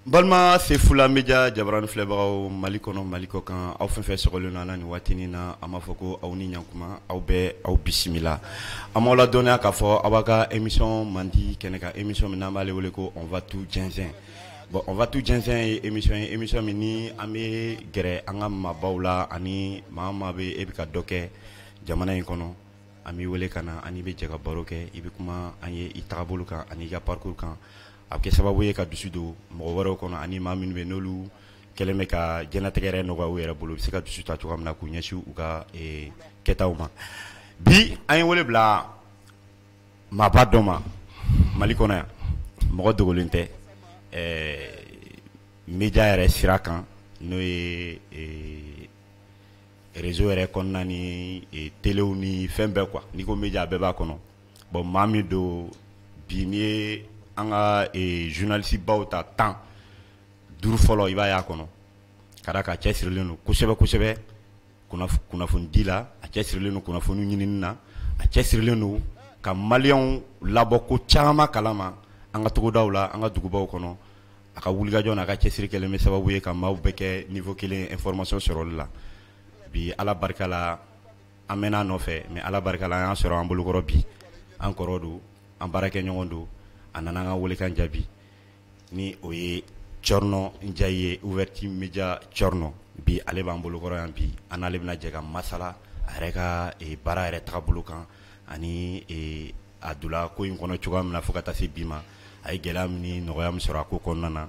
Balima Sefula Media jabarani filɛbagaw Mali kɔnɔ, Mali kɔ kan, aw fɛn fɛn sɔgɔlen don an na nin waatinin na, an b'a fɔ ko aw ni ɲankuma, aw bɛɛ aw bisimila. An b'aw ladɔnniya k'a fɔ aw b'a ka émission mandi kɛnɛ kan, émission min n'an b'ale wele ko on va tout jɛnsɛn. Bon, on va tout jɛnsɛn ye émission ye, émission min ni an bɛ gɛrɛ an ka maabaw la ani maa o maa bɛ e bɛ ka dɔ kɛ jamana in kɔnɔ, an b'i wele ka na, an n'i bɛ jɛ ka baro kɛ, i bɛ kuma an ye i tagabolo kan ani i ka parcours kan. A bɛ kɛ sababu ye ka dusu don mɔgɔ wɛrɛw kɔnɔ ani maa minnu bɛ n'olu kɛlen bɛ ka diɲɛlatigɛ yɛrɛ nɔgɔya u yɛrɛ bolo, u bɛ se ka dusu ta cogoya min na k'u ɲɛsin u ka kɛtaw ma. Bi an ye wele bila maaba dɔ ma Mali kɔnɔ yan, mɔgɔ dogolen tɛ, média yɛrɛ sira kan, n'o ye réseau yɛrɛ kɔnɔna ni téléw ni fɛn bɛɛ quoi. N'i ko média, a bɛɛ b'a kɔnɔ. Bon, maa min don bi, n'i ye an ka journaliste baw ta 15 fɔlɔ, i b'a y'a kɔnɔ, ka d'a kan a cɛsirilen don kosɛbɛ kosɛbɛ kunnafonidi la, a cɛsirilen don kunnafoni ɲinini na, a cɛsirilen don ka maliyɛnw labɔ ko caman kalama an ka togodaw la, an ka dugubaw kɔnɔ. A ka wulikajɔ n'a ka cɛsiri kɛlen bɛ sababu ye ka maaw bɛɛ kɛ niveau kelen information sɔrɔli la. Bi, Ala barika la, an mɛnna a nɔfɛ, mais Ala barika la, an y'a sɔrɔ an bolokɔrɔ bi. An kɔrɔ don, an baarakɛ ɲɔgɔn don, a nana an ka welekan jaabi, ni o ye Cɔrɔnɔ Njayi ye, Ouverture Media Cɔrɔnɔ. Bi ale b'an bolokɔrɔ yan bi, an n'ale bɛna jɛ ka masala a yɛrɛ ka baara yɛrɛ tagabolo kan ani a donna ko in kɔnɔ cogoya min na fo ka taa se bi ma, a ye gɛlɛya min ni nɔgɔya min sɔrɔ a ko kɔnɔna na.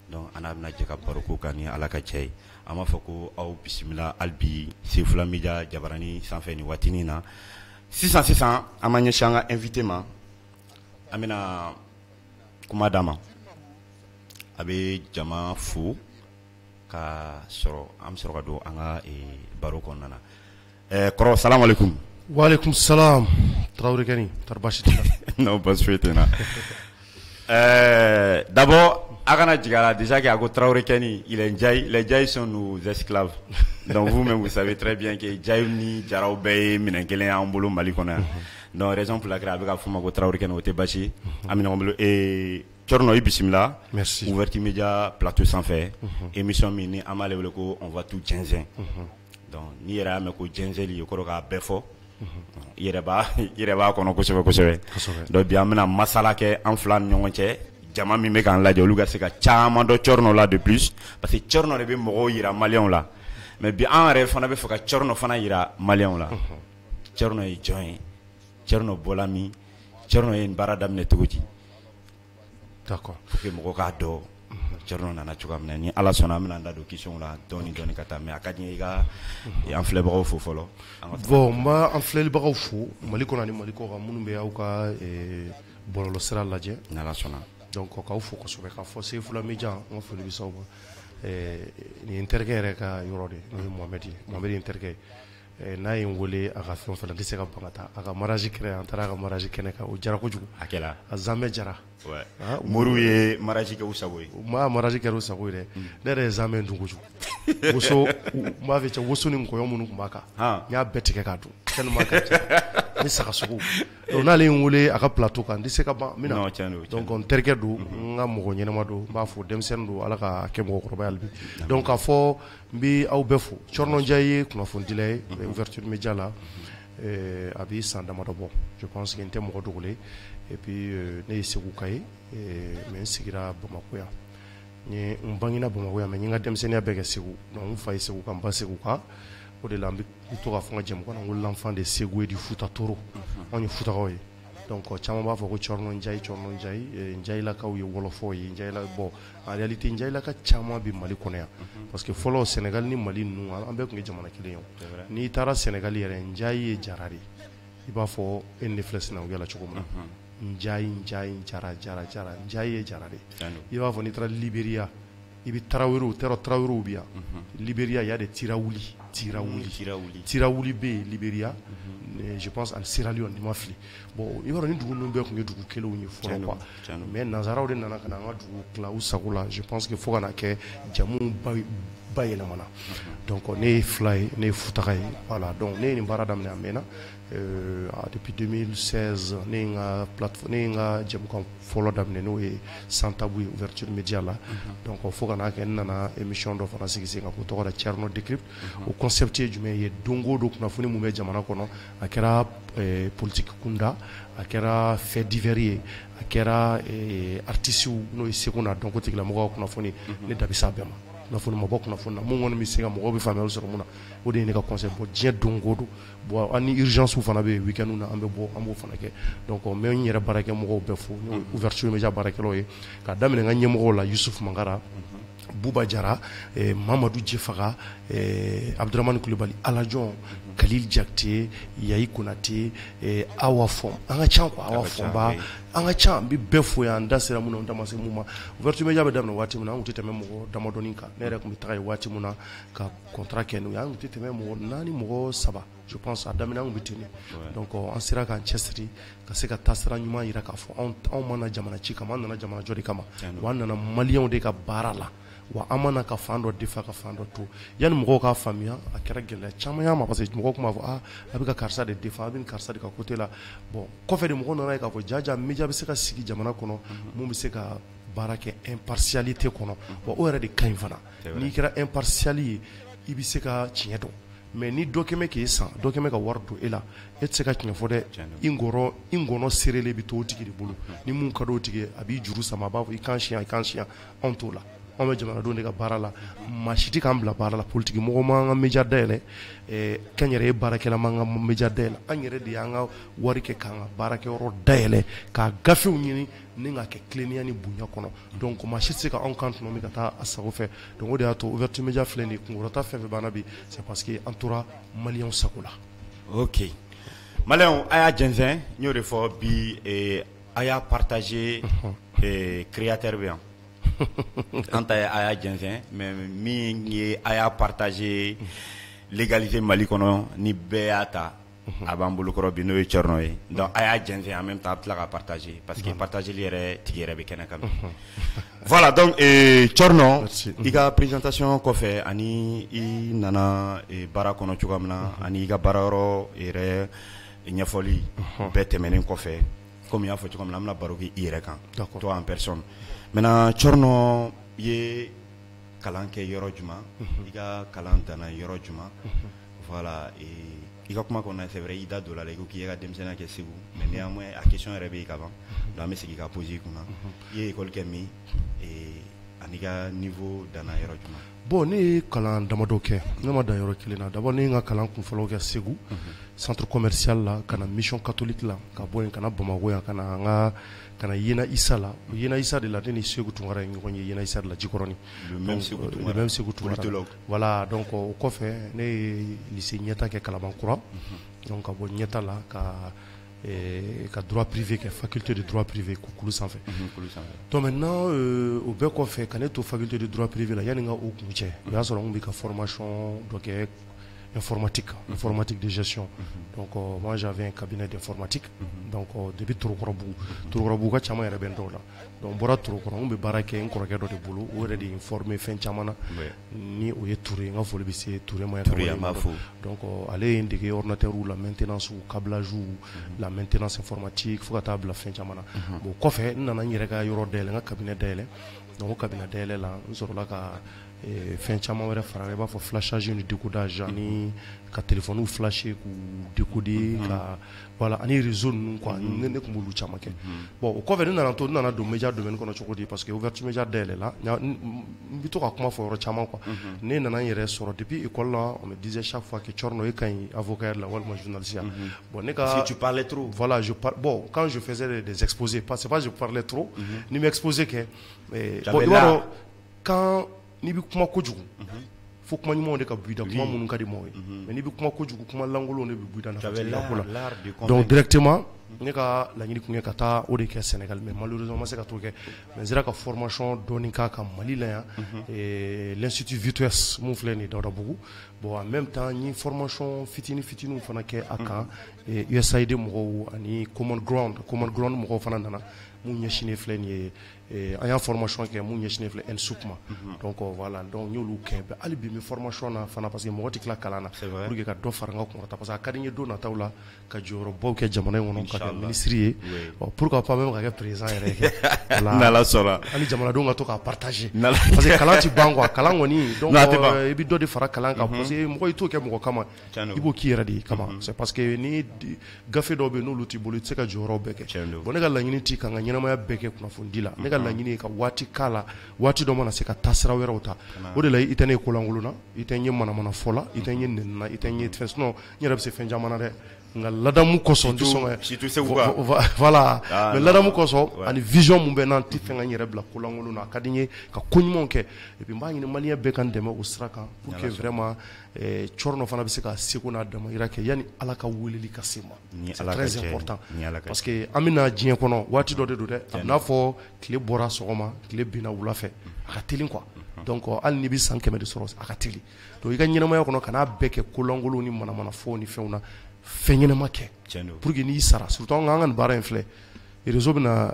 Donc an n'a bɛna jɛ ka baro k'o kan ni Ala ka jɛ ye. An b'a fɔ ko aw bisimila hali bi Sefula Media jabarani sanfɛ nin waatinin na. Sisan sisan, an b'an ɲɛsin an ka invité ma, an bɛna kuma d'a ma, a bɛ jama fo ka sɔrɔ an bɛ sɔrɔ ka don an ka baro kɔnɔna na. Kɔrɔ, salamalekun. Walekum salam, Tarawele kɛni, kɔri baasi t'i la? Non, baasi foyi tɛ n na. D'abord, a kana jigin a la déjà que a ko Tarawele kɛni, il est Ndiaye, les Ndiaye sont nos esclaves. Donc vous-même, vous savez très bien que Ndiaye ni Jaraw bɛɛ ye minɛn kelen y'an bolo Mali kɔnɔ yan. Donc raison pour laquelle a bɛ ka fɔ ma ko Tarawele kɛni, o tɛ baasi ye. An bɛ ɲɔgɔn bolo. Cɔrɔnɔ, i bisimila. Merci. Ouverture Media plateau sanfɛ. Émission min ni an b'ale wele ko on va tout jɛnsɛn. Donc n'i yɛrɛ y'a mɛn ko jɛnsɛnli, o kɔrɔ k'a bɛɛ fɔ. I yɛrɛ b'a kɔnɔ kosɛbɛ kosɛbɛ. Donc bi an bɛna masala kɛ an fila ni ɲɔgɔn cɛ, jama min bɛ k'an lajɛ, olu ka se ka caman dɔn Cɔrɔnɔ la de plus, parce que Cɔrɔnɔ de bɛ mɔgɔw yira maliyɛnw la. Mais bi an yɛrɛ fana bɛ fɛ ka Cɔrɔnɔ fana yira maliyɛnw la. Cɔrɔnɔ ye jɔn ye? Cɔrɔnɔ bɔla min? Cɔrɔnɔ ye nin baara daminɛ cogo di? Pour que mɔgɔw k'a dɔn Cɔrɔnɔ nana cogoya min na. Ni Ala sɔnna, an bɛna an da don question la dɔɔni dɔɔni ka taa, mais a ka di n ye i ka an filɛbagaw fo fɔlɔ. Bon, n b'a an filɛlibagaw fo Mali kɔnɔ ani Mali kɔ kan, minnu bɛ aw ka bɔlɔlɔ sira lajɛ. Ni Ala sɔnna. Donc k'aw fo kosɛbɛ, k'a fɔ Sefula Media, n ka foli bɛ s'aw ma. Nin ye n terikɛ yɛrɛ ka yɔrɔ de ye, n'o ye Mohamɛdi ye. Mohamɛdi ye n terikɛ ye. N'a ye n wele a ka fɛn o fɛn na, n tɛ se ka ban ka taa. A ka mariage kɛra yan, an taara a ka mariage kɛnɛ kan, o diyara kojugu. A kɛla. A zamɛ jara. Moriw ye mariage kɛ u sago ye. U ma mariage kɛra u sago ye dɛ. Ne yɛrɛ ye zamɛ dun kojugu. Woso, n b'a fɛ cɛ, woso ni nkɔyɔ minnu tun b'a kan, n y'a bɛɛ tigɛ k'a dun tellement que ni saga sogo. Donc n'ale ye n wele a ka plateau kan, n tɛ se ka ban, n bɛ na. Non, tiɲɛ don. Donc n terikɛ don, n ka mɔgɔ ɲɛnama don, n b'a fo, denmisɛnnin don, Ala ka kɛ mɔgɔkɔrɔba ye hali bi. Donc k'a fɔ n bɛ aw bɛɛ fo. Cɔrɔnɔ Njayi ye kunnafonidila ye Ouverture Media la. A bɛ san damadɔ bɔ, je pense que n tɛ mɔgɔ dogolen. Et puis ne ye Segu ka ye, mais n sigira Bamakɔ yan. N ye n bangena Bamakɔ yan, mais n ye n ka denmisɛnninya bɛɛ kɛ Segu. Donc n fa ye Segu ka, n ba Segu ka. O de la n bɛ to k'a fɔ n ka jɛmukan na ko l'enfant de Segu et du Fouta Toro. Anw ye Futakaw ye. Donc caman b'a fɔ ko Cɔrɔnɔ Njayi, Cɔrɔnɔ Njayi, Njayilakaw ye wɔlɔfɔw ye, Njayila. Bon, en réalité Njayilaka caman bɛ Mali kɔnɔ yan, parce que fɔlɔ Sénégal ni Mali ninnu, an bɛɛ tun ye jamana kelen ye. N'i taara Sénégal yɛrɛ, Njayi ye Jara de ye. I b'a fɔ e ni ne filɛ sinankunya la cogo min na. Njayi, Njayi, Jara, Jara, Jara, Njayi ye Jara de ye. I b'a fɔ n'i taara Libéria, i bɛ Tarawelew, tɛrɔ Tarawelew bɛ yan. Libéria, il y a des Tirawuli. Tirawuli. Tirawuli bɛ yen Libéria, je pense ani Sierra Leone, ni ma fili. Bon, i b'a dɔn, ni dugu ninnu bɛɛ tun ye dugu kelenw ye fɔlɔ quoi, mais nanzaraw de nana ka na an ka dugu tila u sago la. Je pense que fo ka na kɛ jamu ba yɛlɛmana. Donc ne ye fila ye, ne ye Futaka ye, voilà. Donc ne ye nin baara daminɛ, a mɛnna, depuis 2016. Ne ye n ka plateforme, ne ye n ka jɛmukan fɔlɔ daminɛ, n'o ye Sans Tabou ye, Ouverture Média la. Donc fo ka n'a kɛ n nana émission dɔ fana sigi sen kan k'o tɔgɔ da Thierno Décrypte. O concept ye jumɛn ye? Don o don, kunnafoni mun bɛ jamana kɔnɔ, a kɛra politique kunda, a kɛra fait divers ye, a kɛra artistes, n'o ye seko n'a dɔnko tigilamɔgɔw ka kunnafoni, ne da bɛ s'a bɛɛ ma. Kunnafoni ma bɔ kunnafoni na, mun kɔni bɛ se ka mɔgɔw bɛ faamuyali sɔrɔ mun na, o de ye ne ka concept. Bon, diɲɛ don o don, bon, an ni urgence fana bɛ yen, week-end na an bɛ bɔ, an b'o fana kɛ. Donc n bɛ n yɛrɛ baarakɛ mɔgɔw bɛɛ fo, n'o ye Ouverture Média baarakɛlaw ye, ka daminɛ n ka ɲɛmɔgɔw la, Youssouf Mangara, Buba Jara, Mamadu Jifaga, Abdramane Kulibali, Alajɔn, Khalil Jakite, Yayi Konate, Awa Fɔn, an ka ca quoi, Awa Fɔnba, an ka ca. N bɛ bɛɛ fo yan, n da sera mun na, n da ma se mun ma. Ouverture Média bɛ daminɛ waati min na, an tun tɛ tɛmɛ mɔgɔ damadɔni kan. Ne yɛrɛ tun bɛ taga yen waati min na ka contrat kɛ n'u ye, an tun tɛ tɛmɛ mɔgɔ naani, mɔgɔ saba, je pense. A daminɛ, an tun bɛ ten de. Donc an sera k'an cɛsiri ka se ka taasira ɲuman jira k'a fɔ anw ma na jamana ci kama, an nana jamana jɔ de kama, wa an nana maliyɛnw de ka baara la, wa an mana ka fan dɔ defa ka fan dɔ to. Yanni mɔgɔw k'a faamuya, a kɛra gɛlɛya caman y'a ma, parce que mɔgɔw tun b'a fɔ: aa, a bɛ ka karisa de defa, a bɛ karisa de ka côté la. Bon, kɔfɛ de mɔgɔw nana ye k'a fɔ jaja média bɛ se ka sigi jamana kɔnɔ, mun bɛ se ka baara kɛ impartialité kɔnɔ. Wa o yɛrɛ de ka ɲi fana. N'i kɛra impartial ye, i bɛ se ka tiɲɛ dɔn. Mais ni dɔ kɛmɛ k'e san, dɔ kɛmɛ ka wari don e la, e tɛ se ka tiɲɛ fɔ dɛ. I ngɔrɔ, i ngɔnɔ seerelen bɛ to o tigi de bolo. Ni mun ka di o tigi ye, a b'i juru sama, a b'a fɔ i kan siyan, i kan siyan. Anw t'o la, anw bɛ jamanadenw de ka baara la. Maa si tɛ k'an bila baara la. Politique mɔgɔ m'an ka média dayɛlɛ, kɛnyɛrɛye baarakɛla m'an ka média dayɛlɛ. An yɛrɛ de y'an ka wari kɛ k'an ka baarakɛyɔrɔ dayɛlɛ, k'a gafew ɲini ni k'a kɛ tilennenya ni bonya kɔnɔ. Donc maa si tɛ se ka anw kan tɔnɔmi ka taa a sago fɛ. Donc o de y'a to Ouverture Média filɛ nin ye, kunkɔrɔta fɛn fɛn b'an na bi, c'est parce que an tora maliyɛnw sago la. Ok, maliyɛnw, a y'a jɛnsɛn, n y'o de fɔ bi, a y'a partager. Créateur bɛ yan, an ta ye a y'a jɛnsɛn, mais min ye a y'a partager légaliser Mali kɔnɔ, ni bɛɛ y'a ta, a b'an bolokɔrɔ bi, n'o ye Thierno ye. Donc a y'a jɛnsɛn, en même temps a bɛ tila ka partager, parce que partageli yɛrɛ tigi yɛrɛ bɛ kɛnɛ kan. Voilà, donc Thierno, i ka présentation kɔfɛ, ani i nana baara kɔnɔ cogoya min na, ani i ka baarayɔrɔ yɛrɛ ɲɛfɔli bɛɛ tɛmɛnen kɔfɛ, komi n y'a fɔ cogo min na, an bɛna baro kɛ i yɛrɛ kan, toi en personne. Maintenant, Thierno, i ye kalan kɛ yɔrɔ jumɛn? I ka kalan danna yɔrɔ jumɛn? Voilà, i ka kuma kɔnɔna, c'est vrai, i da don la, i ko k'i ka denmisɛnninya kɛ Segu, mais néanmoins a question yɛrɛ bɛ yen ka ban. Donc an bɛ segin ka poser i kunna: i ye école kɛ min, ani ka niveau danna yɔrɔ jumɛn? Bon, ne ye kalan damadɔ kɛ, ne ma dan yɔrɔ kelen na. D'abord, ne ye n ka kalan kunfɔlɔw kɛ Segu centre commercial la, ka na Mission catholique la, ka bɔ yen ka na Bamakɔ yan, ka na an ka ka na Yena Isa la. Yena Isa de la, ne ni Seku Tunkara ye ɲɔgɔn ye, Yena Isa de la, Jikɔrɔni. Le même Sekou Tounkara. Le même Sekou Tounkara. Politologue. Voilà, donc o kɔfɛ, ne ye lycée ɲɛta kɛ Kalabankura. Donc ka bɔ ɲɛta la, ka droit privé kɛ, faculté de droit privé, Kulu sanfɛ. Kulu sanfɛ. Donc maintenant, o bɛɛ kɔfɛ, ka ne to faculté de droit privé la, yanni n ka o kun cɛ, o y'a sɔrɔ n kun bɛ ka formation dɔ kɛ informatique, informatique de gestion. Donc moi, j'avais un cabinet d'informatique. Donc depuis Torokɔrɔbugu, Torokɔrɔbugu ka caman yɛrɛ bɛ n dɔw la. Donc n bɔra Torokɔrɔ, n kun bɛ baara kɛ n kɔrɔkɛ dɔ de bolo, o yɛrɛ de ye n former fɛn caman na, ni o ye Touré. N ka foli bɛ se Touré ma. Touré, an b'a fo. Donc ale ye n dege ordinateur la maintenance, câblage, la maintenance informatique, fo ka taa bila fɛn caman na. Bon, kɔfɛ n nana n yɛrɛ ka yɔrɔ dayɛlɛ, n ka cabinet dayɛlɛ. Donc o cabinet dayɛlɛ la, n sɔrɔla ka fɛn caman wɛrɛ fara, i b'a fɔ flashage ni décodage, ani ka téléphone flasher k'u décoder, ka voilà, ani réseau ninnu quoi, ne tun b'olu caman kɛ. Bon, o kɔfɛ, ne nana to, n nana don média domaine kɔnɔ cogo di? Parce que Ouverture Média dayɛlɛ la, n bɛ to ka kuma fɔ yɔrɔ caman quoi. Ne nana n yɛrɛ sɔrɔ depuis école la, on me disait chaque fois que Thierno, e ka ɲi avocat la walima journaliste ya. Bon, ne ka Parce que tu parlais trop. Voilà, je par bon, quand je faisais des exposés, pas c'est pas je parlais trop, ni n bɛ exposé kɛ, bon, i b'a dɔn, quand n'i bɛ kuma kojugu, fo k'i yɛrɛ lamɛn. Fo kuma ɲumanw de ka bɔ i da, kuma minnu ka di mɔgɔw ye. Mais n'i bɛ kuma kojugu, kuma lankolonw de bɛ bɔ i da, nafa t'i ka ko la. Donc directement ne ka laɲini tun ye ka taa o de kɛ Sénégal, mais malheureusement ma se ka t'o kɛ. Mais n sera ka formation dɔɔni k'a kan Mali la yan, l'Institut Vitesse mun filɛ nin ye Dawudabugu. Bon, en même temps n ye formation fitinin fitininw fana kɛ a kan, USAID mɔgɔw ani Common Ground. Common Ground mɔgɔw fana nana mun ɲɛsinnen filɛ nin ye, an y'a formation kɛ mun ɲɛsinnen filɛ NSUP ma. Donc voilà, donc n y'olu kɛ. Hali bi n bɛ formation na fana, parce que mɔgɔ tɛ tila kalan na, pour que ka dɔ fara n ka kunkɔrɔta, parce que a ka di n ye don nataw la ka jɔyɔrɔbaw kɛ jamana in kɔnɔ, ka kɛ ministre ye, pourquoi pas même ka kɛ président yɛrɛ ye. N'Ala sɔnna. Hali jamanadenw ka to k'a partager, parce que kalan tɛ ban quoi, kalan kɔni, donc i bɛ dɔ de fara kalan kan, parce que mɔgɔ i t'o kɛ mɔgɔ kama, i b'o k'i yɛrɛ de kama. C'est parce que ni gafe dɔw bɛ yen n'olu t'i bolo, i tɛ se ka jɔyɔrɔ bɛɛ kɛ. Bon, ne ka laɲini tɛ ka n ka ɲɛnamaya bɛɛ kɛ kunnafonidi la. Ne ka laɲini ye ka waati k'a la, waati dɔ mana se ka taa sira wɛrɛw ta. O de la i tɛ ne ye kolankolon na, i tɛ n ye manamana fɔ la, i tɛ n ye nɛni na, i tɛ n ye fɛn, sinon n yɛrɛ bɛ se fɛn caman na dɛ. Nka ladamu kosɔn n tɛ sɔn ka, voilà, mais ladamu kosɔn ani vision mun bɛ n na, n tɛ fɛ ka n yɛrɛ bila kolankolon na. A ka di n ye ka ko ɲumanw kɛ, et puis n b'a ɲini malien bɛɛ ka n dɛmɛ o sira kan, pour que vraiment Cɔrɔnɔ fana bɛ se ka seko n'a damayira kɛ yanni Ala ka weleli ka se ma. C'est très important, parce que an bɛna diɲɛ kɔnɔ waati dɔ de don dɛ, a bɛ n'a fɔ tile bɔra sɔgɔma, tile binna wula fɛ, a ka teli quoi. Donc hali n'i bɛ san 100 de sɔrɔ, a ka teli. Donc i ka ɲɛnamaya kɔnɔ, kan'a bɛɛ kɛ kolankolon ni manamana fɔw ni fɛnw na, fɛn ɲɛnama kɛ pour que n'i sara. Surtout an ka nin baara in filɛ, réseau bɛna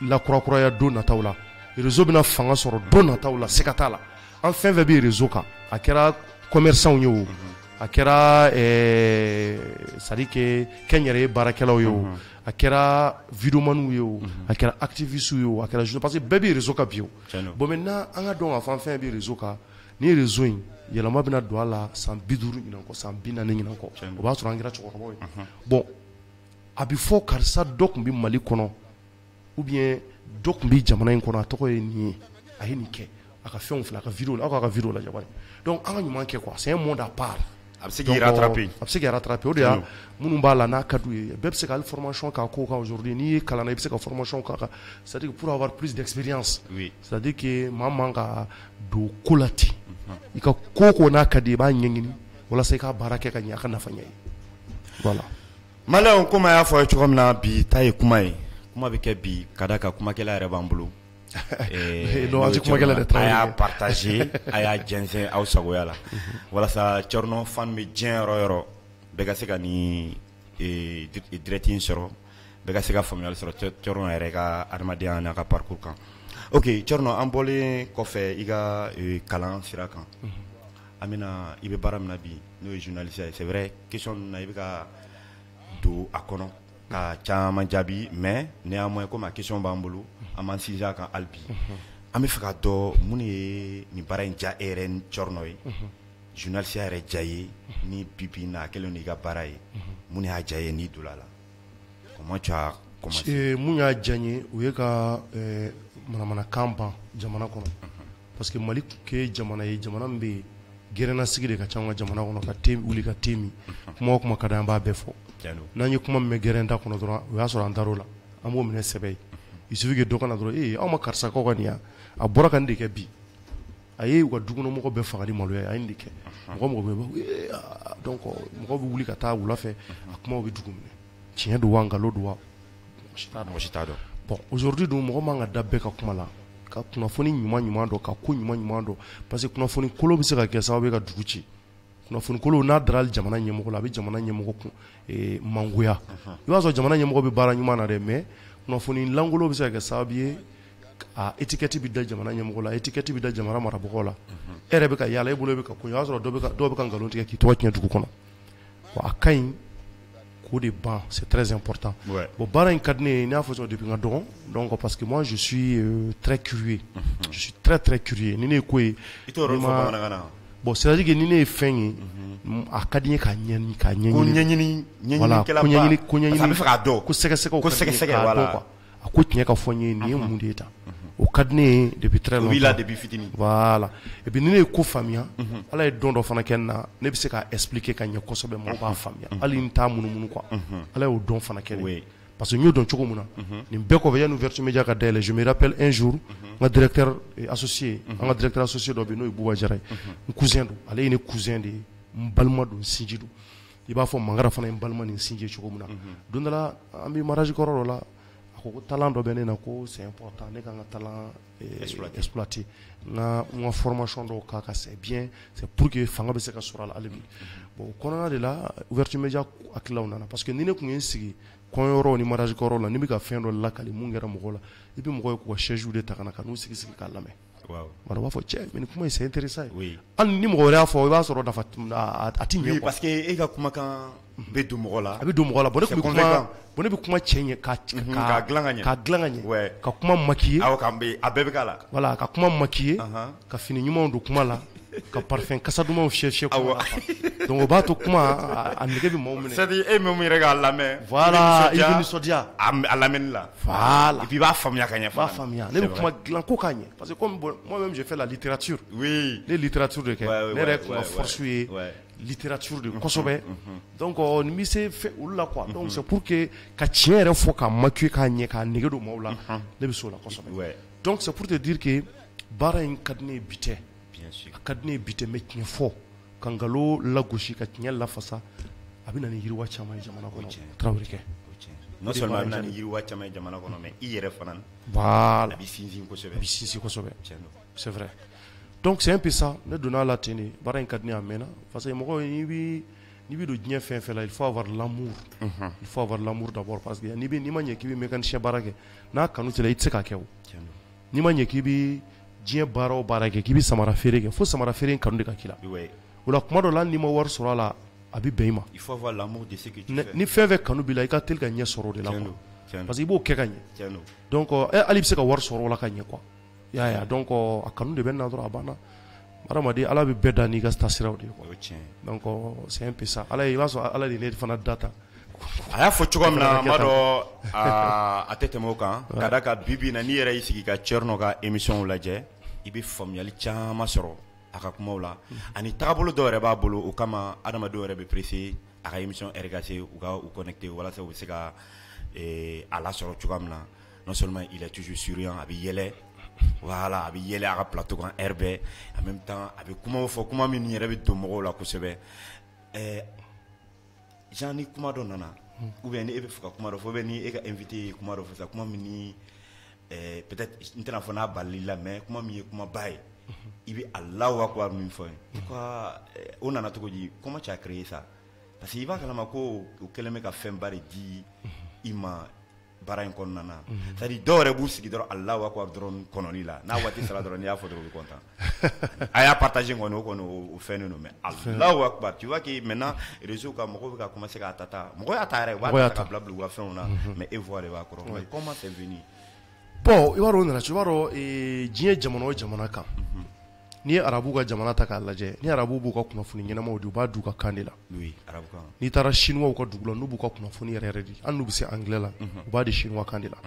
lakurakuraya don nataw la, réseau bɛna fanga sɔrɔ don nataw la, siga t'a la. An fɛn fɛn bɛ réseau kan, a kɛra commerçant ye o, a kɛra c'est à dire que kɛnyɛrɛye baarakɛlaw ye o, a kɛra videomaniw ye o, a kɛra activistes ye o, a kɛra, parce que bɛɛ bɛ réseau kan bi o. Bon, maintenant an ka dɔn k'a fɔ an fɛn bɛ réseau kan, ni réseau in yɛlɛma bɛna don a la san 50 ɲinan kɔ, san 40 ɲinan kɔ, o b'a sɔrɔ an kɛra cɛkɔrɔbaw ye. Bon, a bɛ fɔ karisa dɔ tun bɛ Mali kɔnɔ, ou bien dɔ tun bɛ jamana in kɔnɔ, a tɔgɔ ye nin ye, a ye nin kɛ, a ka fɛnw filɛ, a ka vidéo la, aw k'a ka vidéo lajɛ bani. Donc an ka ɲuman kɛ quoi, c'est un monde à part. A bɛ se k'i rattraper. A bɛ se k'i rattraper. O de y'a minnu b'a la n'a ka d'u ye, bɛɛ bɛ se ka hali formation k'a ko kan. Aujourd'hui n'i ye kalan na, i bɛ se ka formation k'a kan, c'est à dire pour avoir plus d'expérience. C'est à dire que maa man ka don ko la ten, i ka ko ko n'a ka di i b'a ɲɛɲini walasa i ka baara kɛ ka ɲɛ, a ka nafa ɲɛ ye, voilà. Maliyɛnw, komi a y'a fɔ a ye cogo min na, bi ta ye kuma ye, kuma bɛ kɛ bi ka d'a kan kumakɛla yɛrɛ b'an bolo. Non, an tɛ kumakɛla dɛ. A y'a partager, a y'a jɛnsɛn aw sagoya la, walasa Cɔrɔnɔ fan bɛ diɲɛ yɔrɔ o yɔrɔ, bɛɛ ka se ka nin direct in sɔrɔ, bɛɛ ka se ka faamuyali sɔrɔ Cɔrɔnɔ yɛrɛ ka adamadenya n'a ka parcours kan. Ok Cɔrɔnɔ, an bɔlen kɔfɛ i ka kalan sira kan, an bɛna i bɛ baara min na bi, n'o ye journaliste ye. C'est vrai, question ninnu na i bɛ ka don a kɔnɔ ka caman jaabi, mais néanmoins komi a question b'an bolo, an b'an sinsin a kan hali bi. An bɛ fɛ ka dɔn mun de ye nin baara in diya e yɛrɛ Cɔrɔnɔ ye, journaliste yɛrɛ diya ye ni bi bi in na a kɛlen don i ka baara ye, mun de y'a diya i ye n'i donna a la? Comment tu as commencé? Mun y'a diya n ye, o ye ka manamanakan ban jamana kɔnɔ, parce que Mali kɛ jamana ye, jamana min bɛ yen gɛrɛnnasigi de ka ca an ka jamana kɔnɔ, ka te wuli ka te min, kuma o kuma ka di an b'a bɛɛ fɔ. N'an ye kuma min mɛn gɛrɛnda kɔnɔ dɔrɔn, o y'a sɔrɔ an dar'o la, an b'o minɛ sɛbɛ ye. Il suffit que dɔ ka na dɔrɔn, ee aw ma karisakaw ka nin yan, a bɔra ka nin de kɛ bi, a ye u ka dukɔnɔmɔgɔ bɛɛ faga ni maloya ye, a ye nin de kɛ, mɔgɔ mɔgɔ bɛ, donc mɔgɔw bɛ wuli ka taa wula fɛ, a kumaw bɛ dugu minɛ, tiɲɛ don wa nkalon don wa, mɔgɔ si t'a dɔn. Bon, aujourd'hui dun mɔgɔ man ka da bɛɛ ka kuma la, ka kunnafoni ɲuman ɲuman dɔn, ka ko ɲuman ɲuman dɔn, parce que kunnafoni kolon bɛ se ka kɛ sababu ye ka dugu ci. Kunnafoni kolon n'a dara jamana ɲɛmɔgɔ la, a bɛ jamana ɲɛmɔgɔ kun mangoya. I b'a sɔrɔ jamana ɲɛmɔgɔ bɛ baara ɲuman na dɛ, mais kunnafoni lankolon bɛ se ka kɛ sababu ye a étiquette bɛ da jamana ɲɛmɔgɔ la, étiquette bɛ da jamana marabagaw la. E yɛrɛ bɛ ka yaala, e bolo bɛ ka ko, o y'a sɔrɔ dɔw bɛ ka nkalon tigɛ k'i tɔgɔ tiɲɛ dugu kɔnɔ. Bon, a ka ɲi k'o de ban, c'est très important. Bon, baara in ka di ne ye, n y'a fɔ cogo depuis n ka dɔgɔ, donc parce que moi je suis très curieux, je suis très très curieux. Ni ne ye ko ye, i t'o yɔrɔ fɔ bamanankan na. Bon, c'est à dire que ni ne ye fɛn ye, a ka di n ye k'a ɲɛɲini, k'a ɲɛɲini. Ko ɲɛɲini, ɲɛɲinikɛla ba. Ko ɲɛɲini, ko ɲɛɲini. Parce que a bɛ fɛ k'a dɔn. Ko sɛgɛsɛgɛw ko ka di n ye sɛgɛsɛgɛ, k'a dɔn voilà. quoi. A ko tiɲɛ ka fɔ n ye, nin ye mun de ye tan? O ka di ne ye depuis très O b'i la longtemps. depuis fitinin. Voilà. Et puis ni ne ye ko faamuya, Ala ye don dɔ fana kɛ n na, ne bɛ se k'a expliquer ka ɲɛ kosɛbɛ, mɔgɔw b'a faamuya. Hali n t'a munumunu quoi. Ala y'o dɔn fana kɛ ne ye. Parce que n y'o dɔn cogo min na, nin bɛɛ kɔfɛ, yanni ouverture média ka dayɛlɛ, je me rappelle un jour, n N ka directeur associé, an ka directeur associé dɔ bɛ yen, n'o ye Buba Jara ye, n cousin don. Ale ye ne cousin de ye, n balima don, n sinji don. I b'a fɔ Mangara fana ye n balima ni n sinji ye cogo min na. Don dɔ la, an bɛ mariage kɔrɔ dɔ la, a ko ko talent dɔ bɛ ne na, ko c'est important, ne ka n ka talent exploiter, n ka formation dɔw k'a kan, c'est bien, c'est pour que fanga bɛ se ka sɔrɔ a la hali bi. Bon, o kɔnɔna de la, ouverture média hakililaw nana, parce que ni ne tun ye n sigi kɔɲɔyɔrɔw ni mariage kɔrɔw la, ni bɛ ka fɛn dɔ lakali mun kɛra mɔgɔw la, i bɛ mɔgɔw ye k'u ka chaise de ta ka na, ka n'u sigi sigi k'a lamɛn. Bari u b'a fɔ: cɛ, mais nin kuma in, c'est intéressant. Hali ni mɔgɔ wɛrɛ y'a fɔ, i b'a sɔrɔ nafa a ti ɲɛ. Parce que e ka kumakan bɛ don mɔgɔ la. A bɛ don mɔgɔ la. Bon, ne tun bɛ kuma, bon, ne bɛ kuma cɛ ɲɛ ka k'a dilan ka ɲɛ. K'a dilan ka ɲɛ, ka kuma maquiller. Awɔ, a bɛɛ bɛ k'a la. Voilà, ka kuma maquiller, ka fini ɲumanw don kuma la, ka parfum kasa dumanw fiyɛ fiyɛ kuma la. Donc o b'a to kuma a nege bɛ maaw minɛ. C'est à dire e min yɛrɛ k'a lamɛn. Voilà, i bɛ nisɔndiya. A lamɛnni la. Voilà. Et puis i b'a faamuya ka ɲɛ. I b'a faamuya. Ne bɛ kuma dilan ko k'a ɲɛ, parce que comme moi-même je fais la littérature. Ne ye littérature de kɛ. Ne yɛrɛ tun ka force ye littérature de kosɛbɛ. Donc nin bɛ se fɛn olu la quoi. Donc c'est pour que ka tiɲɛ yɛrɛ fɔ, k'a maquiller k'a ɲɛ, k'a nege don maaw la, ne bɛ se o la kosɛbɛ. Donc c'est pour te dire que baara in ka di ne ye bi tɛ. A ka di ne ye bi tɛ, mais tiɲɛ fɔ, ka nkalon lagosi, ka tiɲɛ lafasa, a bɛ na ni yiriwa caman ye jamana kɔnɔ, Tarawele kɛ. Non seulement a bɛ na ni yiriwa caman ye jamana kɔnɔ, mais i yɛrɛ fana. Voilà. A bɛ sinsin kosɛbɛ. A bɛ sinsin kosɛbɛ. C'est vrai. Donc c'est un peu ça. Ne donna la ten de, baara in ka di ne ye a mɛnna, parce que mɔgɔ n'i bɛ don diɲɛ fɛn fɛn la, il faut avoir l'amour. Il faut avoir l'amour d'abord, parce que n'i ma ɲɛ k'i bɛ mécanicien baara kɛ, n'a kanu t'i la, i tɛ se k'a kɛ o. N'i ma ɲɛ k'i bɛ diɲɛ baara o baara kɛ, k'i bɛ samara feere kɛ, fo samara feere in kanu de ka k'i la. O la, kuma dɔ la, hali n'i ma wari sɔrɔ a la, a bɛ bɛn i ma. Il faut avoir l'amour de ce que tu fais. Ni fɛn fɛn kanu b'i la, i ka teli ka ɲɛ sɔrɔ o de la quoi. Parce que i b'o kɛ ka ɲɛ. Donc hali i bɛ se ka wari sɔrɔ o la ka ɲɛ quoi. I y'a ye? Donc a kanu de bɛ na dɔrɔn, a banna. Hadamaden, Ala bɛ bɛɛ da n'i ka taasiraw de ye quoi. Donc c'est un peu ça. Ala ye, i b'a sɔrɔ Ala de ye ne fana da tan. A y'a fɔ cogo min na, n b'a dɔn a tɛ tɛmɛ o kan, ka d'a kan bi bi in na, n'i yɛrɛ y'i sigi ka Thierno ka émission lajɛ, i bɛ faamuyali caman sɔrɔ a ka kumaw la, ani taabolo dɔw yɛrɛ b'a bolo. O kama adamadenw yɛrɛ bɛ pressé a ka émission heure ka se, u ka u connecté walasa u bɛ se ka a lasɔrɔ cogoya min na. Non seulement il est toujours souriant, a bɛ yɛlɛ, voilà, a bɛ yɛlɛ a ka plateau kan heure bɛɛ. En même temps, a bɛ kumaw fɔ, kuma min yɛrɛ bɛ don mɔgɔw la kosɛbɛ. Genre ni kuma dɔ nana, ou bien ni e bɛ fɛ ka kuma dɔ fɔ, ou bien ni e ka invité ye kuma dɔ fɔ sisan, kuma min ni peut-être n tɛna fɔ n'a balila i la, mais kuma min ye kumaba ye, i bɛ Alahu akibaru min fɔ ye, pourquoi o nana cogo di? Comment tu as créé ça? Parce que i b'a kalama ko o kɛlen bɛ ka fɛnba de di i ma baara in kɔnɔna na. C'est à dire dɔw yɛrɛ b'u sigi dɔrɔn Alahu akibaru dɔrɔn kɔnɔli la, n'a waati sera dɔrɔn, n'i y'a fɔ dɔrɔn, u bɛ content. A y'a partager kɔni, o kɔni o fɛnnen don, mais Alahu akibaru, tu vois que maintenant réseau kan, mɔgɔw bɛ ka commencer k'a ta ta, mɔgɔ y'a ta yɛrɛ, u b'a ta ka bila bila u ka fɛnw na, mais e voix de b'a kɔrɔ. Mais comment c'est venu? Bon, i b'a dɔn, o nana, i b'a dɔn, diɲɛ jamana o jamana kan, n'i ye arabu ka jamana ta k'a lajɛ, ni arabu b'u ka kunnafoni ɲɛnamaw di, u b'a d'u ka kan de la. Oui, arabukan. N'i taara chinois ka dugu la, n'u b'u ka kunnafoni yɛrɛ yɛrɛ di, hali n'u bɛ se anglais la, u b'a di chinois kan de la.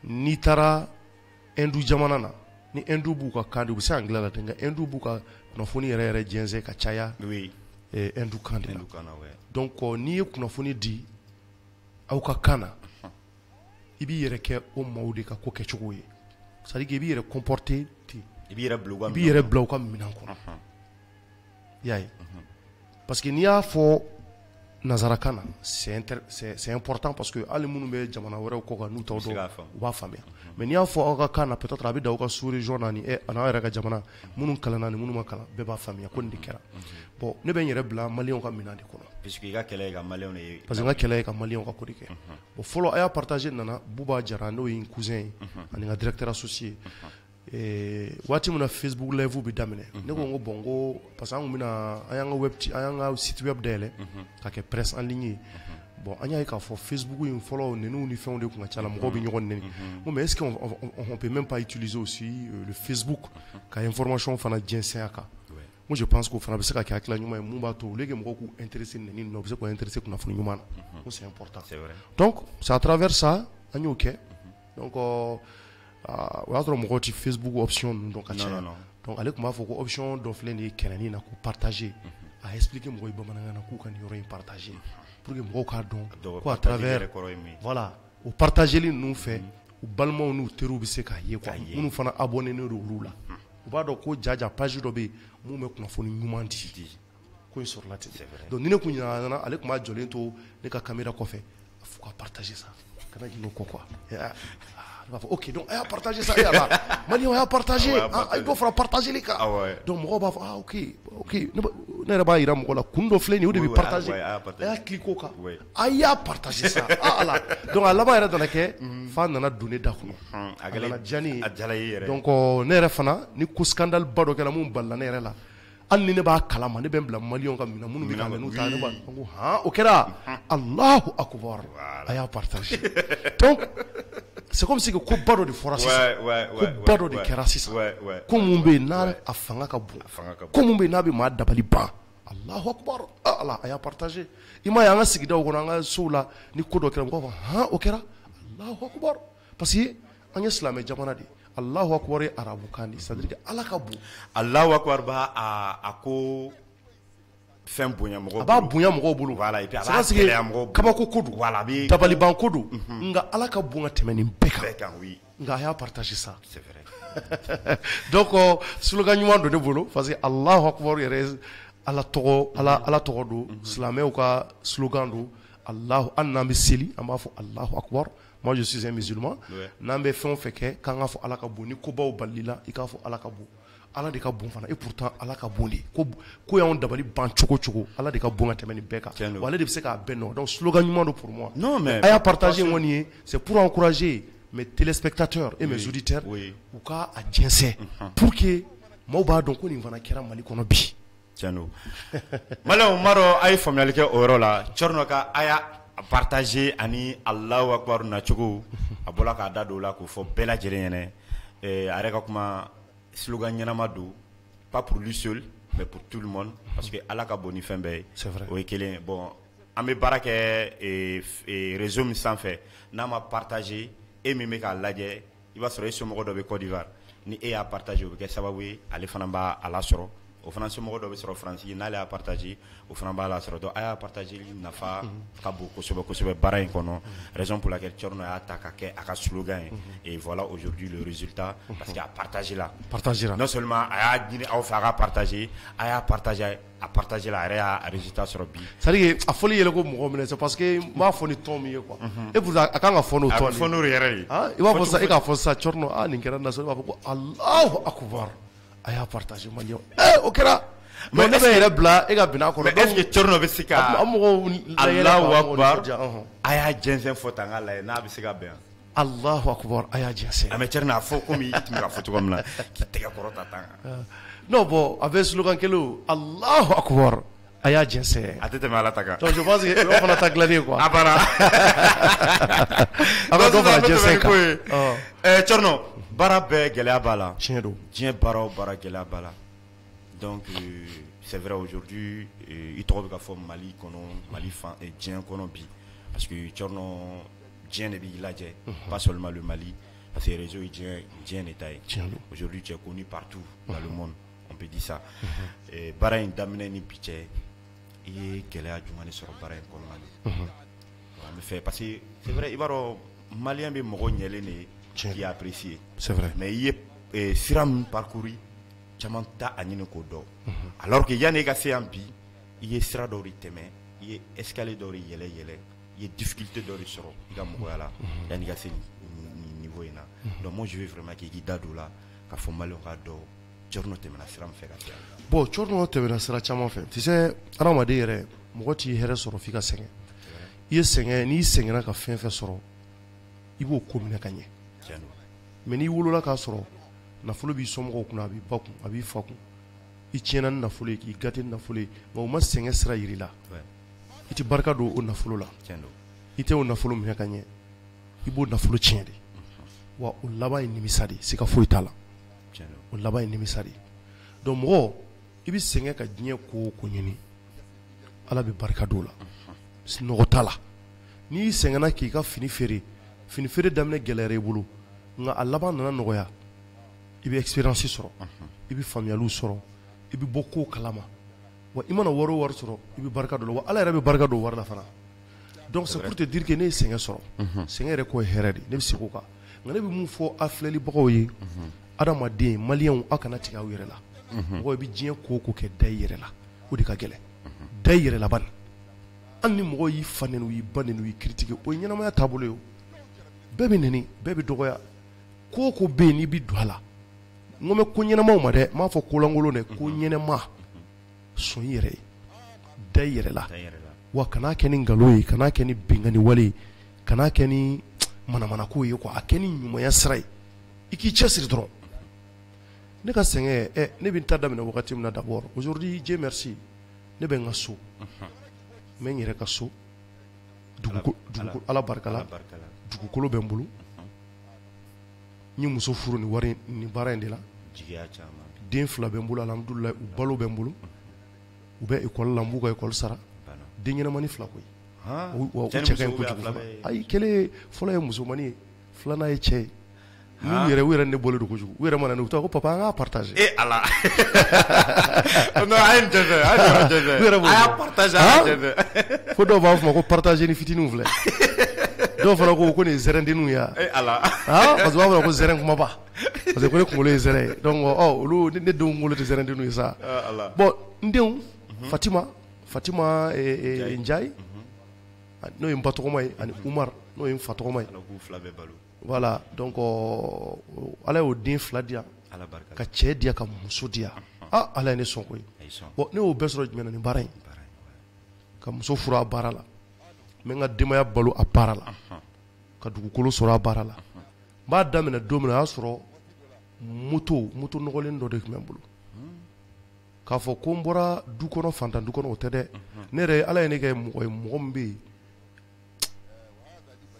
N'i taara Hindu jamana na, ni Hindu b'u ka kan di, u bɛ se anglais la dɛ, nka Hindu b'u ka kunnafoni yɛrɛ yɛrɛ jɛnsɛn ka caya Hindu kan de la. Donc n'i ye kunnafoni di aw ka kan na, i b'i yɛrɛ kɛ o maaw de ka ko kɛcogo ye, c'est à dire que i b'i yɛrɛ comporter ten. I b'i yɛrɛ bila u ka I b'i yɛrɛ bila u ka minɛn kɔnɔ, i y'a ye? Parce que n'i y'a fɔ nanzarakan na, c'est important, parce que hali minnu bɛ jamana wɛrɛw kɔ kan, n'u t'aw dɔn, u b'a faamuya. Mais n'i y'a fɔ aw ka kan na, peut-être a bɛ dan aw ka sous région na, ni an'aw yɛrɛ ka jamana, minnu kalanna ni minnu ma kalan, bɛɛ b'a faamuya ko nin de kɛra. Bon, ne bɛ n yɛrɛ bila maliyɛnw ka minɛn de kɔnɔ. Puisque i ka kɛlɛ ye ka maliyɛnw de ye. Parce que n ka kɛlɛ ye ka maliyɛnw ka ko de kɛ. Bon, fɔlɔ, a y'a partager nana, Buba Jara, n'o ye n cousin ye ani n ka directeur associé, waati min na Facebook live bɛ daminɛ, ne ko n ko bon, n ko parce que an kun bɛna an y'an ka web, an y'an ka site web dayɛlɛ ka kɛ presse en ligne ye. Bon, an y'a ye k'a fɔ Facebook in fɔlɔ, nɛniw ni fɛnw de tun ka ca la, mɔgɔw bɛ ɲɔgɔn nɛni. N ko mais est-ce qu'on on peut même pas utiliser aussi le Facebook ka information fana jɛnsɛn a kan? Moi, je pense qu'o fana bɛ se ka kɛ hakilina ɲuman ye, mun b'a to au lieu que mɔgɔw k'u intéresser nɛni ninnu na, u bɛ se k'u intéresser kunnafoni ɲuman na. Ko c'est important. C'est vrai. Donc c'est à travers ça an y'o kɛ. Donc o y'a sɔrɔ mɔgɔw tɛ Facebook option ninnu dɔn ka caya. Donc ale tun b'a fɔ ko option dɔ filɛ nin ye kɛlɛnin na, ko partager. A expliquer mɔgɔw ye bamanankan na k'u ka nin yɔrɔ in partager pour que mɔgɔw k'a dɔn ko à travers, voilà, o partageli ninnu fɛ, u balimaw n'u teriw bɛ se k'a ye quoi, minnu fana abonné don olu la, u b'a dɔn ko jaja page dɔ bɛ yen mun bɛ kunnafoni ɲuman di. Ko in sɔrɔla ten. Donc ni ne kun ɲinɛna, ale tun b'a jɔlen to ne ka caméra kɔfɛ, fo ka partager ça, kana ɲinɛ o kɔ quoi. A b'a fɔ ok, donc a y'a partager ça, ala maliyɛnw a y'a partager, a ye dɔ fara partager kan. Donc mɔgɔw b'a fɔ ah ok ok, ne yɛrɛ b'a yira mɔgɔ la kun dɔ filɛ nin ye, o de bɛ partager, a y'a cliquer o kan, a y'a partager ça, ah ala. Donc a laban yɛrɛ nana kɛ f'a nana don ne da kɔnɔ, a nana diya ne ye. Donc ne yɛrɛ fana ni ko scandale ba dɔ kɛra mun balila ne yɛrɛ la, hali ni ne b'a kalama, ne bɛ n bila maliyɛnw ka minɛ minnu bɛ k'a n'u ta, ne b'a ko han o kɛra, Allahu akbar, a y'a partager. Donc c'est comme si que ko ba dɔ de fɔra sisan, ko ba dɔ de kɛra sisan, ko mun bɛ yen n'a a fanga ka bon, ko mun bɛ yen n'a bɛ maa dabali ban, Allahu akbar, ala a y'a partager. I m'a ye an ka sigidaw kɔnɔ, an ka sow la, ni ko dɔ kɛra mɔgɔw b'a fɔ han o kɛra, Allahu akbar, parce que an ye silamɛ jamana de ye. Allahu akbar ye arabukan de, c'est à dire que Ala ka bon. Allahu akbar b'a a ko fɛn bonya mɔgɔw bolo, a b'a bonya mɔgɔw bolo, voilà, et puis a b'a gɛlɛya mɔgɔw bolo, kabako ko don, voilà, a bɛ dabaliban ko don, nka Ala ka bon ka tɛmɛ nin bɛɛ kan, oui, nka a y'a partager ça, c'est vrai. Donc slogan ɲuman don ne bolo, parce que Allahu akbar yɛrɛ Ala tɔgɔ, Ala tɔgɔ don, silamɛw ka slogan don. Allahu, hali n'an bɛ seli an b'a fɔ Allahu akbar. Moi je suis un musulman. N'an bɛ fɛn o fɛn kɛ k'an k'a fɔ Ala ka bon, ni kobaw balila i k'a fɔ Ala ka bon, Ala de ka bon fana, et pourtant Ala ka bon de, ko y'anw dabali ban cogo cogo, Ala de ka bon ka tɛmɛ nin bɛɛ kan, wa ale de bɛ se k'a bɛɛ nɔ. Donc slogan ɲuman don pour moi. Non mais a y'a partager kɔni ye, c'est pour encourager mes téléspectateurs et mes auditeurs u ka a jɛnsɛn pour que maaw b'a dɔn ko nin fana kɛra Mali kɔnɔ bi. Tiɲɛ don. Maliyɛnw, n b'a dɔn a ye faamuyali kɛ o yɔrɔ la. Thierno ka a y'a partager ani Allahu akbar nacogo, a bɔra k'a da don o la k'o fɔ bɛɛ lajɛlen ɲɛna. A yɛrɛ ka kuma slogan ɲɛnama don, pas pour lui seul mais pour tout le monde, parce que Ala ka bon ni fɛn bɛɛ ye. C'est vrai. O ye kelen. Bon, an bɛ baara kɛ réseau min sanfɛ, n'a ma partager, e min bɛ k'a lajɛ, i b'a sɔrɔ e somɔgɔ dɔ bɛ Côte d'Ivoire, ni e y'a partager, o bɛ kɛ sababu ye ale fana b'a a lasɔrɔ. O fana somɔgɔ dɔ bɛ sɔrɔ Faransi, n'ale y'a partager, o fana b'a lasɔrɔ. Donc a y'a partager nafa ka bon kosɛbɛ kosɛbɛ baara in kɔnɔ, raison pour laquelle Thierno y'a ta ka kɛ a ka slogan ye. Et voilà aujourd'hui le résultat, parce que a partager la, partager la, non seulement a y'a ɲini aw fɛ a ka partager, a y'a partager, a partager la, a yɛrɛ y'a résultat sɔrɔ bi. C'est à dire que a fɔli yɛrɛ ko mɔgɔ minɛ, c'est parce que n b'a fɔ ni ton min ye quoi, et pourtant a kan ka fɔ n'o ton de ye, a bɛ fɔ n'o yɛrɛ ye. Ah, i b'a fɔ sisan, e k'a fɔ sisan Thierno, ah nin kɛra nasɔn, i b'a fɔ ko Allahu akbar, a y'a partager maliyɛnw, o kɛra. Mais ne bɛ yɛrɛ bila e ka bin'a kɔnɔ. Mais est ce que Thierno bɛ se ka an mɔgɔw Allahu akbar a y'a jɛnsɛn fɔ tan, k'a lajɛ n'a bɛ se ka bɛn? Allahu akbar a y'a jɛnsɛn. Mais Thierno a fɔ komi i tun bɛ ka fɔ cogo min na, k'i tɛgɛ kɔrɔta tan. Non bon, a bɛ slogan kelen o, Allahu akbar a y'a jɛnsɛn. A tɛ tɛmɛ Ala ta kan. Donc je pense que o fana ta dilannen quoi. A banna. A ka dɔ fara jɛnsɛn kan. Thierno, baara bɛɛ gɛlɛya b'a la. Tiɲɛ don. Diɲɛ baara o baara gɛlɛya b'a la. Donc c'est vrai aujourd'hui i tɔgɔ bɛ ka fɔ Mali kɔnɔ, Mali fan diɲɛ kɔnɔ bi, parce que Thierno diɲɛ de b'i lajɛ, pas seulement le Mali, parce que réseau ye diɲɛ de ta ye. Aujourd'hui tu es connu partout dans le monde, on peut dire ça. Baara in daminɛ ni bi cɛ, i ye gɛlɛya jumɛn de sɔrɔ baara in kɔnɔna na? An bɛ fɛ, parce que c'est vrai, i b'a dɔn malien bɛ mɔgɔ ɲɛlen de ye qui est apprécié. C'est vrai. Mais i ye sira min parcouru, caman t'a a ɲini k'o dɔn. Alors que yanni i ka se yan bi, i ye sira dɔw de tɛmɛ, i ye escalier dɔw de yɛlɛ yɛlɛ, i ye difficulté dɔw de sɔrɔ i ka mɔgɔya la yanni i ka se nin niveau in na. Donc moi je veux vraiment k'i da don o la k'a fɔ maliyɛnw k'a dɔn Thierno tɛmɛna sira min fɛ ka se yan. Bon, Thierno tɛmɛna sira caman fɛ. Tu sais, hadamaden yɛrɛ, mɔgɔ t'i hɛrɛ sɔrɔ f'i ka sɛgɛn. I ye sɛgɛn, n'i sɛgɛnna ka fɛn fɛn sɔrɔ, i b'o ko minɛ ka ɲɛ. Mais n'i wolola k'a sɔrɔ nafolo b'i somɔgɔw kunna, a b'i ba kun, a b'i fa kun, i tiɲɛna ni nafolo ye, k'i gâté ni nafolo ye, nka o ma sɛgɛn sira yir'i la, i tɛ barika don o nafolo la, i tɛ o nafolo minɛ ka ɲɛ, i b'o nafolo tiɲɛ de. Wa o laban ye nimisa de, siga foyi t'a la, o laban ye nimisa de. Donc mɔgɔ i bɛ sɛgɛn ka diɲɛ ko o ko ɲini, Ala bɛ barika don o la, nɔgɔ t'a la. N'i sɛgɛnna k'i ka fini feere, fini feere daminɛ gɛlɛyara i bolo, nka a laban nana nɔgɔya, i bɛ expérience sɔrɔ, i bɛ faamuyaliw sɔrɔ, i bɛ bɔ kow kalama, wa i mana wari o wari sɔrɔ, i bɛ barika don la, wa Ala yɛrɛ bɛ barika don wari la fana. Donc c'est pour te dire que ne ye sɛgɛn sɔrɔ, sɛgɛn yɛrɛ kɔ ye hɛrɛ de, ne bɛ segin o kan. Nka ne bɛ mun fɔ a filɛlibagaw ye, adamaden maliyɛnw, aw kana tigɛ aw yɛrɛ la. Mɔgɔ i bɛ diɲɛ ko o ko kɛ, da i yɛrɛ la, o de ka gɛlɛn. Da i yɛrɛ la bani. Hali ni mɔgɔw y'i fa nɛni, u y'i ba nɛni, u y'i critiquer, o ye ɲɛnamaya taabolo ye. O bɛɛ bɛ nɛni, bɛɛ bɛ dɔgɔya. Ko o ko bɛ yen n'i bɛ don a la, n ko bɛ ko ɲɛnamaw ma dɛ, n m'a fɔ kolankolon dɛ, ko ɲɛnama. Sɔn i yɛrɛ ye, da i yɛrɛ la, wa kan'a kɛ ni nkalon ye, kan'a kɛ ni binkanni wale ye, kan'a kɛ ni manamanako ye quoi. A kɛ ni ɲumanya sira ye, i k'i cɛsiri dɔrɔn. Ne ka sɛgɛn, ne bɛ n ta daminɛ wagati min na, d'abord aujourd'hui, Dieu merci, ne bɛ n ka so, n bɛ n yɛrɛ ka so, dugu Ala barika la, dugukolo bɛ n bolo. N ye muso furu ni wari ni baara in de la. Den 2 bɛ n bolo, alhamdulilayi, u balo bɛ n bolo, u bɛ école la, n b'u ka école sara. Den ɲɛnamani 2 koyi. U cɛ ka ɲi kojugu. Ayi, kelen fɔlɔ ye musomannin ye, filanan ye cɛ ye. N'u yɛrɛ, u yɛrɛ ne bolo don kojugu. U yɛrɛ mana, u taa ko papa, an k'a partager. E Ala, non, a ye nin jɛnsɛn, a ye nin jɛnsɛn. U yɛrɛ b'o A y'a partager, a y'a jɛnsɛn. Fo dɔw b'a fɔ ma ko partager ni fitininw filɛ. Dɔw fana ko nin ye zɛrɛndenninw ye. E Ala. Parce que u b'a fɔ ko zɛrɛn kumaba, parce que ko ne kunkolo ye zɛrɛn ye. Donc ɔ olu ne denw kunkolo tɛ zɛrɛndenninw ye sa. Bon, n denw, Fatima Njayi, n'o ye n ba tɔgɔma ye, ani Umar, n'o ye n fa tɔgɔma ye. Voilà, donc Ala y'o den 2 di yan, ka cɛ di yan, ka muso di yan. Ah, Ala ye ne sɔn koyi. Bon, ne y'o bɛɛ sɔrɔ jumɛn na? Nin baara in. Ka muso furu a baara la, n bɛ n ka denbaya balo a baara la, ka dugukolo sɔrɔ a baara la. N b'a daminɛ don min na, o y'a sɔrɔ moto nɔgɔlen dɔ de tun bɛ n bolo. K'a fɔ ko n bɔra du kɔnɔ, fantan du kɔnɔ, o tɛ dɛ. Ne yɛrɛ, Ala ye ne kɛ mɔgɔ ye, mɔgɔ min bɛ yen,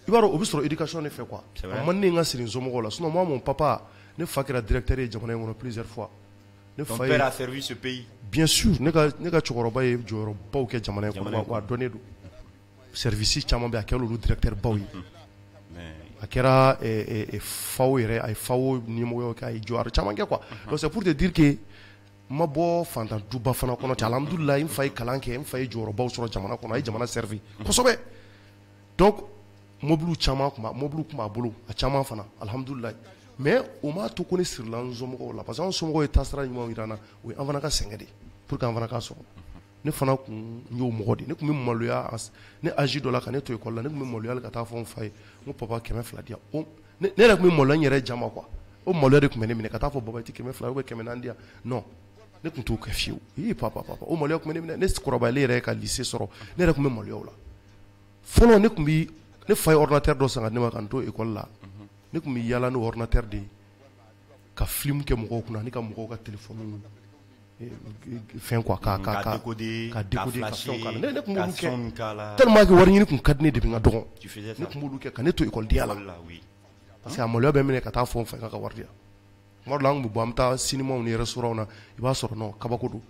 i b'a dɔn, o bɛ sɔrɔ éducation de fɛ quoi. A man ne ka siri n somɔgɔw la. Sinon moi, mon papa, ne fa kɛra directeur ye jamana in kɔnɔ plusieurs fois. Ne fa ye, ton père a servi ce pays. Bien sûr, ne ka cɛkɔrɔba ye jɔyɔrɔbaw kɛ jamana in kɔnɔ, wa a dɔnnen don. Service caman bɛ, a kɛra olu directeur baw ye. A kɛra FAO yɛrɛ, a ye FAO ɲɛmɔgɔyaw kɛ, a ye jɔyɔrɔ caman kɛ quoi. Donc c'est pour te dire que n ma bɔ fantan duba fana kɔnɔ ten. Alhamdulilayi, n fa ye kalan kɛ, n fa ye jɔyɔrɔbaw sɔrɔ jamana kɔnɔ, a ye jamana servi kosɛbɛ. Donc mobili caman tun b'a, mobili tun b'a bolo, a caman fana, alhamdulilayi. Mais o m'a to ko ne sirila n somɔgɔw la, parce que an somɔgɔw ye taasira ɲumanw jira an na. O ye an fana ka sɛgɛn de ye pour que an fana k'a sɔrɔ. Ne fana kun y'o mɔgɔ de ye. Ne tun bɛ maloya, ne âge dɔ la, ka ne to école la, ne tun bɛ maloya ka taa fɔ n fa ye n ko papa, 200 di yan. Ne yɛrɛ tun bɛ maloya n yɛrɛ jama quoi. O maloya de tun bɛ ne minɛ ka taa fɔ baba, i tɛ 200 ou bien 400 di yan. Non, ne tun t'o kɛ fiyewu. Ii papa, papa, o maloya tun bɛ ne minɛ. Ne kɔrɔbayalen yɛrɛ ka lycée sɔrɔ, ne yɛrɛ tun bɛ maloya o la. Fɔlɔ, ne tun bɛ, ne fa ye ordinateur dɔ san ka di ne ma ka n to école la. Ne tun bɛ yaala n'o ordinateur de ye ka film kɛ mɔgɔw kunna, ani ka mɔgɔw ka téléphone fɛn quoi, ka décoder, ka décoder, ka fɛnw k'a la. Ne tun b'olu kɛ k'a la. Tellement que wari ɲini tun ka di ne depuis n ka dɔgɔ. Ne tun b'olu kɛ ka ne to école la, parce que a maloya bɛ n minɛ ka taa fɔ n fa ka wari di yan. Tuma dɔ la, an tun bɛ bɔ, an bɛ taa cinéma ni restaurant na, i b'a sɔrɔ non, kabako don,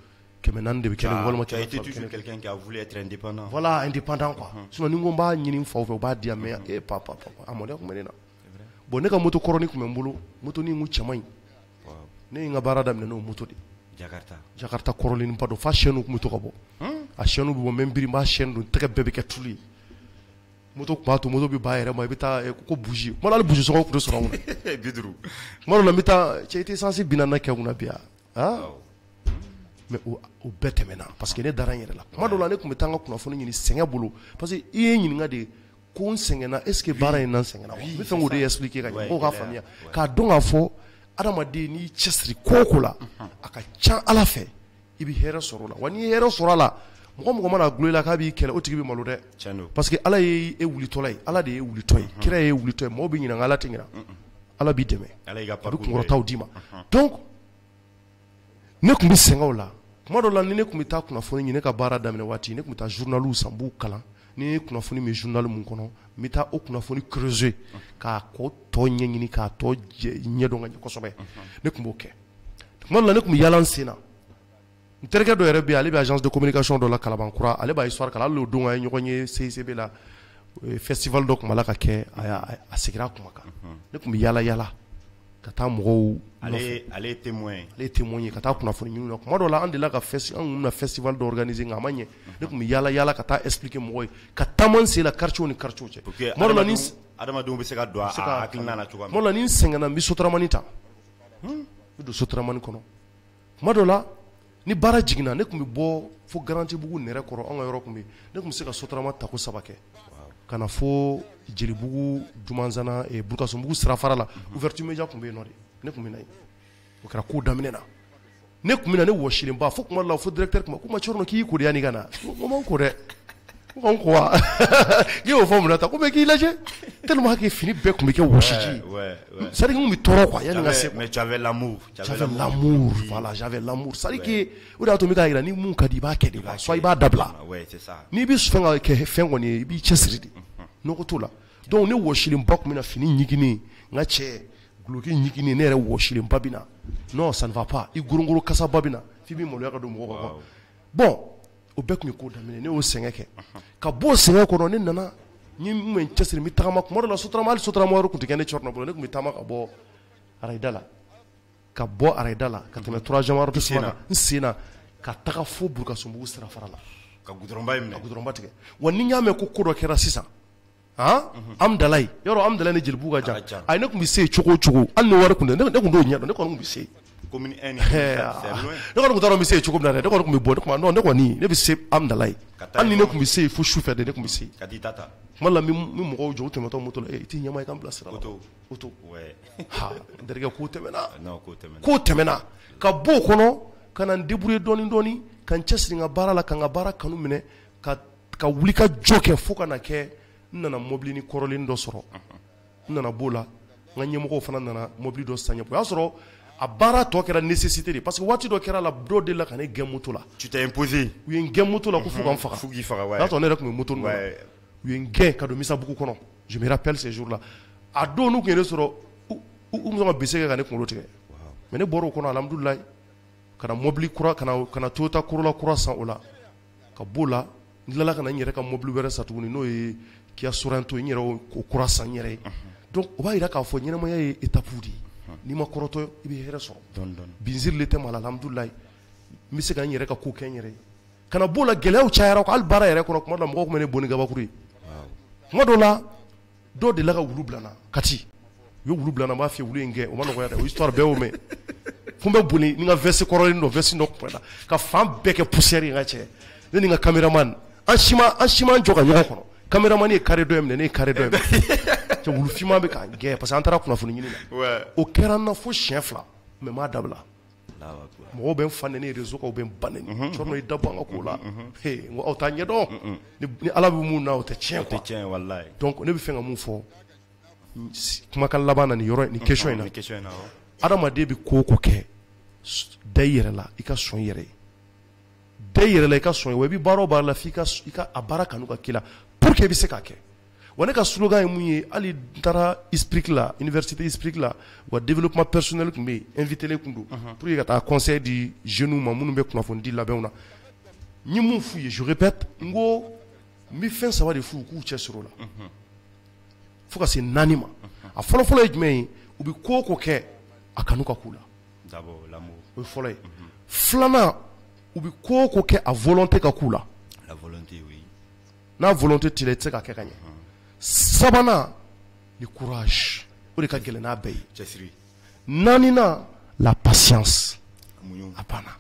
400 de bɛ kɛ walima Tu as été toujours quelqu'un qui a voulu être indépendant. Voilà, indépendant quoi. Sinon ni n ko n b'a ɲini n faw fɛ, u b'a di yan, mais eh papa, papa, a maloya tun bɛ ne na. Bon, ne ka moto kɔrɔnin tun bɛ n bolo, moto nin kun cɛ man ɲi. Ne ye n ka baara daminɛ n'o moto de ye. Jakarta. Jakarta kɔrɔlenba don, f'a chaîne tun bɛ to ka bɔ. A chaîne bɛ bɔ, n bɛ n biri, n b'a chaîne don, tɛgɛ bɛɛ bɛ kɛ tulu ye. Moto tun b'a to moto bɛ ban a yɛrɛ ma, i bɛ taa ko bougie. Tuma dɔ la, hali bougie sɔngɔ tun tɛ sɔrɔ an kunna. 50. Tuma dɔ la, n bɛ taa, cɛ, i tɛ essence 40 kɛ n kunna bi yan. Mais o bɛɛ tɛmɛna, parce que ne dara n yɛrɛ la. Tuma dɔ la, ne tun bɛ taa n ka kunnafoni ɲini sɛgɛn bolo, parce que i ye n ɲininka de ko n sɛgɛnna, est ce que baara in na n sɛgɛnna wa? N bɛ fɛ k'o de expliquer ka ɲɛ, mɔgɔw k'a faamuya, k'a dɔn k'a fɔ adamaden, n'i cɛsiri ko o ko la, a ka ca Ala fɛ i bɛ hɛrɛ sɔrɔ o la. Wa n'i ye hɛrɛ sɔrɔ a la, mɔgɔ mɔgɔ mana gulon i la k'a b'i kɛlɛ, o tigi bɛ malo dɛ. Parce que Ala ye e wulitɔla ye, Ala de ye wulitɔ ye, kira ye wulitɔ ye. Mɔgɔw bɛ ɲinɛ, nka Ala tɛ ɲinɛ. Ala b'i dɛmɛ, a bɛ kunkɔrɔtaw d'i ma. Donc ne tun bɛ sɛgɛn o la. Tuma dɔ la, ni ne tun bɛ taa kunnafoni ɲini, ne ka baara daminɛ waati, ne tun bɛ taa journaliw san, n b'u kalan. Ni ye kunnafoni min journal mun kɔnɔ, n bɛ taa o kunnafoni creuser k'a ko tɔ ɲɛɲini, k'a tɔ ɲɛdɔn ka ɲɛ kosɛbɛ. Ne tun b'o kɛ. Tuma dɔ la, ne tun bɛ yaala n sen na. N terikɛ dɔ yɛrɛ bɛ yen, ale bɛ agence de communication dɔ la Kalabankura, ale b'a histoire kalan. Hali o don, an ye ɲɔgɔn ye CICB la, festival dɔ tun b'a la ka kɛ, a seginna a kuma kan. Ne tun bɛ yaala yaala ka taa mɔgɔw nɔfɛ. Ale ye témoin ye. Ale ye témoin ye, ka taa kunnafoni ɲini na. Tuma dɔw la, an delila ka an tun bɛna festival dɔ organiser, nka a ma ɲɛ. Ne tun bɛ yaala yaala ka taa expliquer mɔgɔw ye, ka taama n sen la quartier ni quartier cɛ. Tuma dɔw la ni Adamadenw bɛ se ka don a hakilina na cogoya min. Tuma dɔ la ni n sɛgɛnna, n bɛ sotaramani ta, n bɛ don sotaramani kɔnɔ. Tuma dɔ la ni baara jiginna, ne tun bɛ bɔ fo Garantibugu nɛrɛ kɔrɔ, an ka yɔrɔ tun bɛ yen, ne tun bɛ se ka sotarama tako 3 kɛ ka na fo Jelibugu Dumanzana, Burukasumbugu sirafara la, ouverture média tun bɛ yen nɔ de, ne tun bɛ na yen. O kɛra ko daminɛ na, ne tun bɛ na ne wɔsilenba fo tuma dɔ la fo directeur tun b'a fɔ ko ma Cɔrɔnɔ k'i y'i ko de yanni i ka na. N ko ma n ko dɛ, n ko n ko wa k'i y'o fɔ mun na tan, ko mais k'i lajɛ tellement que fini bɛɛ tun bɛ kɛ wɔsiji ye, c'est à dire n tun bɛ tɔɔrɔ quoi yanni n ka se. Mais tu avais l'amour. J'avais l'amour, voilà, j'avais l'amour, c'est à dire que o de y'a to n bɛ k'a jira ni mun ka di i b'a kɛ de quoi, soit i b'a dabila. N'i bɛ fɛn ka kɛ fɛn kɔni ye, i b'i cɛsiri de, nɔgɔ t'o la. Donc ne wɔsilenba tun bɛ na fini ɲiginen, n ka cɛ duloki ɲiginen, ne yɛrɛ wɔsilenba bɛ na. Non, ça ne va pas, i gorongoro kasaba bɛ na f'i bɛ maloya ka don mɔgɔw kan. Bon, o bɛɛ tun ye ko daminɛ, ne y'o sɛgɛn kɛ. Ka bɔ o sɛgɛn kɔnɔ, ne nana n ye n cɛsiri, n bɛ tagama tuma dɔ la sotarama, hali sotarama wari tun tɛ kɛ ne Cɔrɔnɔ bolo, ne tun bɛ taama ka bɔ arayida la, ka bɔ arayida la ka tɛmɛ 3e arrondissement kan, n sen na ka taga fo Burukasumbugu sirafara la, ka goudron ba in minɛ, ka goudron ba tigɛ. Wa ni n y'a mɛn ko ko dɔ kɛra sisan, han, Amudalayi, yɔrɔ Amudalayi ni Jelibugu ka jan, ayi ne tun bɛ se yen cogo o cogo, hali ni wari tun tɛ, ne tun t'o ɲɛ dɔn, ne kɔni tun bɛ se yen. Commune 1 ne kɔni tun t'a dɔn n bɛ se yen cogo min na dɛ, ne kɔni tun bɛ bɔ, ne tun ne kɔni ne bɛ se Amudalayi, hali ni ne tun bɛ se yen fo su fɛ de, ne tun bɛ se yen. Ka t'i ta ta. Tuma dɔ la n bɛ mɔgɔw jɔ u tɛmɛtɔ moto la, i t'i ɲɛmaa ye ka n bila sira la. Oto. Ha, n terikɛ, ko tɛmɛna. Non, ko tɛmɛna. Ko tɛmɛna. Ka bɔ o kɔnɔ, ka na n débrouiller dɔɔni dɔɔni, ka n cɛsiri n ka baara la, ka n ka baara kanu minɛ, ka wuli ka jɔ kɛ fo ka na kɛ n nana mobili ni kɔrɔlen dɔ sɔrɔ. N nana b'o la, n ka ɲɛmɔgɔw fana nana mobili dɔ san n ye. O y'a sɔrɔ a baara tɔ kɛra nécessité de, parce que waati dɔ kɛra la, dɔw delila ka ne gɛn moto la. Tu t'es imposé. U ye n gɛn moto la ko f'u ka n faga. F'u k'i faga, ouais. O y'a sɔrɔ ne yɛrɛ tun bɛ moto ninnu na. U ye n gɛn ka don Misabugu kɔnɔ. Je me rappelle ces jours là. A don n'u tun ye ne sɔrɔ, u tun sɔn ka bese kɛ ka ne kunkolo tigɛ. Mais ne bɔra o kɔnɔ, alhamdulilayi, ka na mobili kura, ka na Toyota Corolla kura san o la. Ka b'o la, n tilala ka na n yɛrɛ ka mobili wɛrɛ san tuguni, n'o ye Kia Sorento, n yɛrɛ o kura san n yɛrɛ ye. Donc o b'a jira k'a fɔ ɲɛnamaya ye étape de ye. N'i ma kɔrɔtɔ, i bɛ hɛrɛ sɔrɔ. Bi n sirilen tɛ maa la, alhamdulilayi, n bɛ se ka n yɛrɛ ka ko kɛ n yɛrɛ ye. Ka na b'o la, gɛlɛyaw cayara, hali baara yɛrɛ kɔnɔ, tuma dɔ la mɔgɔw tun bɛ ne bon ni gabakuru ye. Tuma dɔ la dɔw delila ka wulu bila n na Kati, u ye wulu bila n na, n b'a f'i ye, wulu in gɛn, o ma nɔgɔya dɛ, o histoire bɛɛ y'o mɛn. Fo n bɛ boli ni n ka veste kɔrɔlen dɔ, veste dɔ tun bɛ n na, ka fan bɛɛ kɛ poussière ye n ka cɛ. Ne ni n ka caméraman, an si ma an jɔ ka ɲɔgɔn kɔnɔ. Caméraman ye carré dɔ in minɛ, ne ye carré dɔ in minɛ. Cɛ, wulu finman bɛ k'an gɛn parce que an taara kunnafoni ɲini na. O kɛra n na fo siɲɛ 2, mais n m'a dabila. Mɔgɔw bɛ n fa nɛni réseau kan, u bɛ n ba nɛni. Cɔrɔnɔ i da bɔ an ka ko la. N ko aw t'a ɲɛdɔn. Ni Ala bɛ mun na, o tɛ tiɲɛ quoi. O tɛ tiɲɛ walayi. Donc ne bɛ fɛ ka mun fɔ kumakan laban na nin yɔrɔ nin question in na. Adamaden bɛ ko o ko kɛ, da i yɛrɛ la, i ka sɔn i yɛrɛ ye. Da i yɛrɛ la, i ka sɔn ye. Wa i bɛ baara o baara la, f'i ka a baara kanu ka k'i la pour que i bɛ se k'a kɛ. Wa ne ka slogan ye mun ye, hali n taara ISPRIC la, université ISPRIC la, wa développement personnel tun bɛ yen, invité tun don pour que ka taa conseil di jeunes ma minnu bɛ kunnafoni di labɛnw na. N ye mun f'u ye, je répète, n ko n bɛ fɛn 3 de f'u ye k'u cɛsiri o la, fo ka se 4 ma. A fɔlɔ-fɔlɔ ye jumɛn ye, u bɛ ko o ko kɛ, a kanu ka k'u la. D'abord l'amour. O ye fɔlɔ ye. Filanan, u bɛ ko o ko kɛ, a volonté ka k'u la. La volonté, oui. N'a volonté t'i la, i tɛ se k'a kɛ ka ɲɛ. Sabanan, le courage, o de ka gɛlɛn n'a bɛɛ ye. Cɛsiri. Naaninan, la patience. Muɲu. A banna.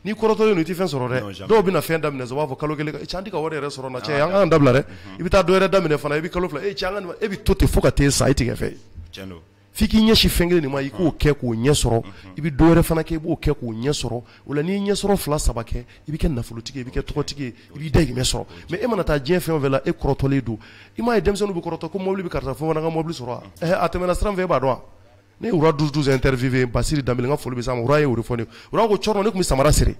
N'i kɔrɔtɔlen don, i tɛ fɛn sɔrɔ dɛ. Dɔw bɛna fɛn daminɛ, u b'a fɔ kalo kelen, cɛ an tɛ ka wari yɛrɛ sɔrɔ na, cɛ an k'an dabila dɛ. I bɛ taa dɔ wɛrɛ daminɛ fana, i bɛ kalo 2, cɛ an ka e bɛ to ten fo ka t'e sa, e tɛ kɛ fɛn ye. Tiɲɛ don. F'i k'i ɲɛsin fɛn kelen de ma, i k'o kɛ k'o ɲɛ sɔrɔ, i bɛ dɔ wɛrɛ fana kɛ, i b'o kɛ k'o ɲɛ sɔrɔ. O la n'i ye ɲɛ sɔrɔ 2 3 kɛ, i bɛ kɛ nafolotigi ye, i bɛ kɛ tɔgɔtigi ye, i b'i dahirimɛ sɔrɔ. Mais e mana taa diɲɛ fɛn o fɛn la, e kɔrɔtɔlen don. I m'a ye denmisɛnninw bɛ kɔrɔtɔ ko mobili bɛ karisa, fo fana ka mobili sɔrɔ wa? A tɛmɛna sira min fɛ, e b'a dɔn wa? Ne ye Roi 12 12 interviewé, Basiri Danbele, n ka foli bɛ s'a ma. Roi ye o de fɔ ne ye. Roi ko Cɔrɔnɔ, ne tun bɛ samara siri,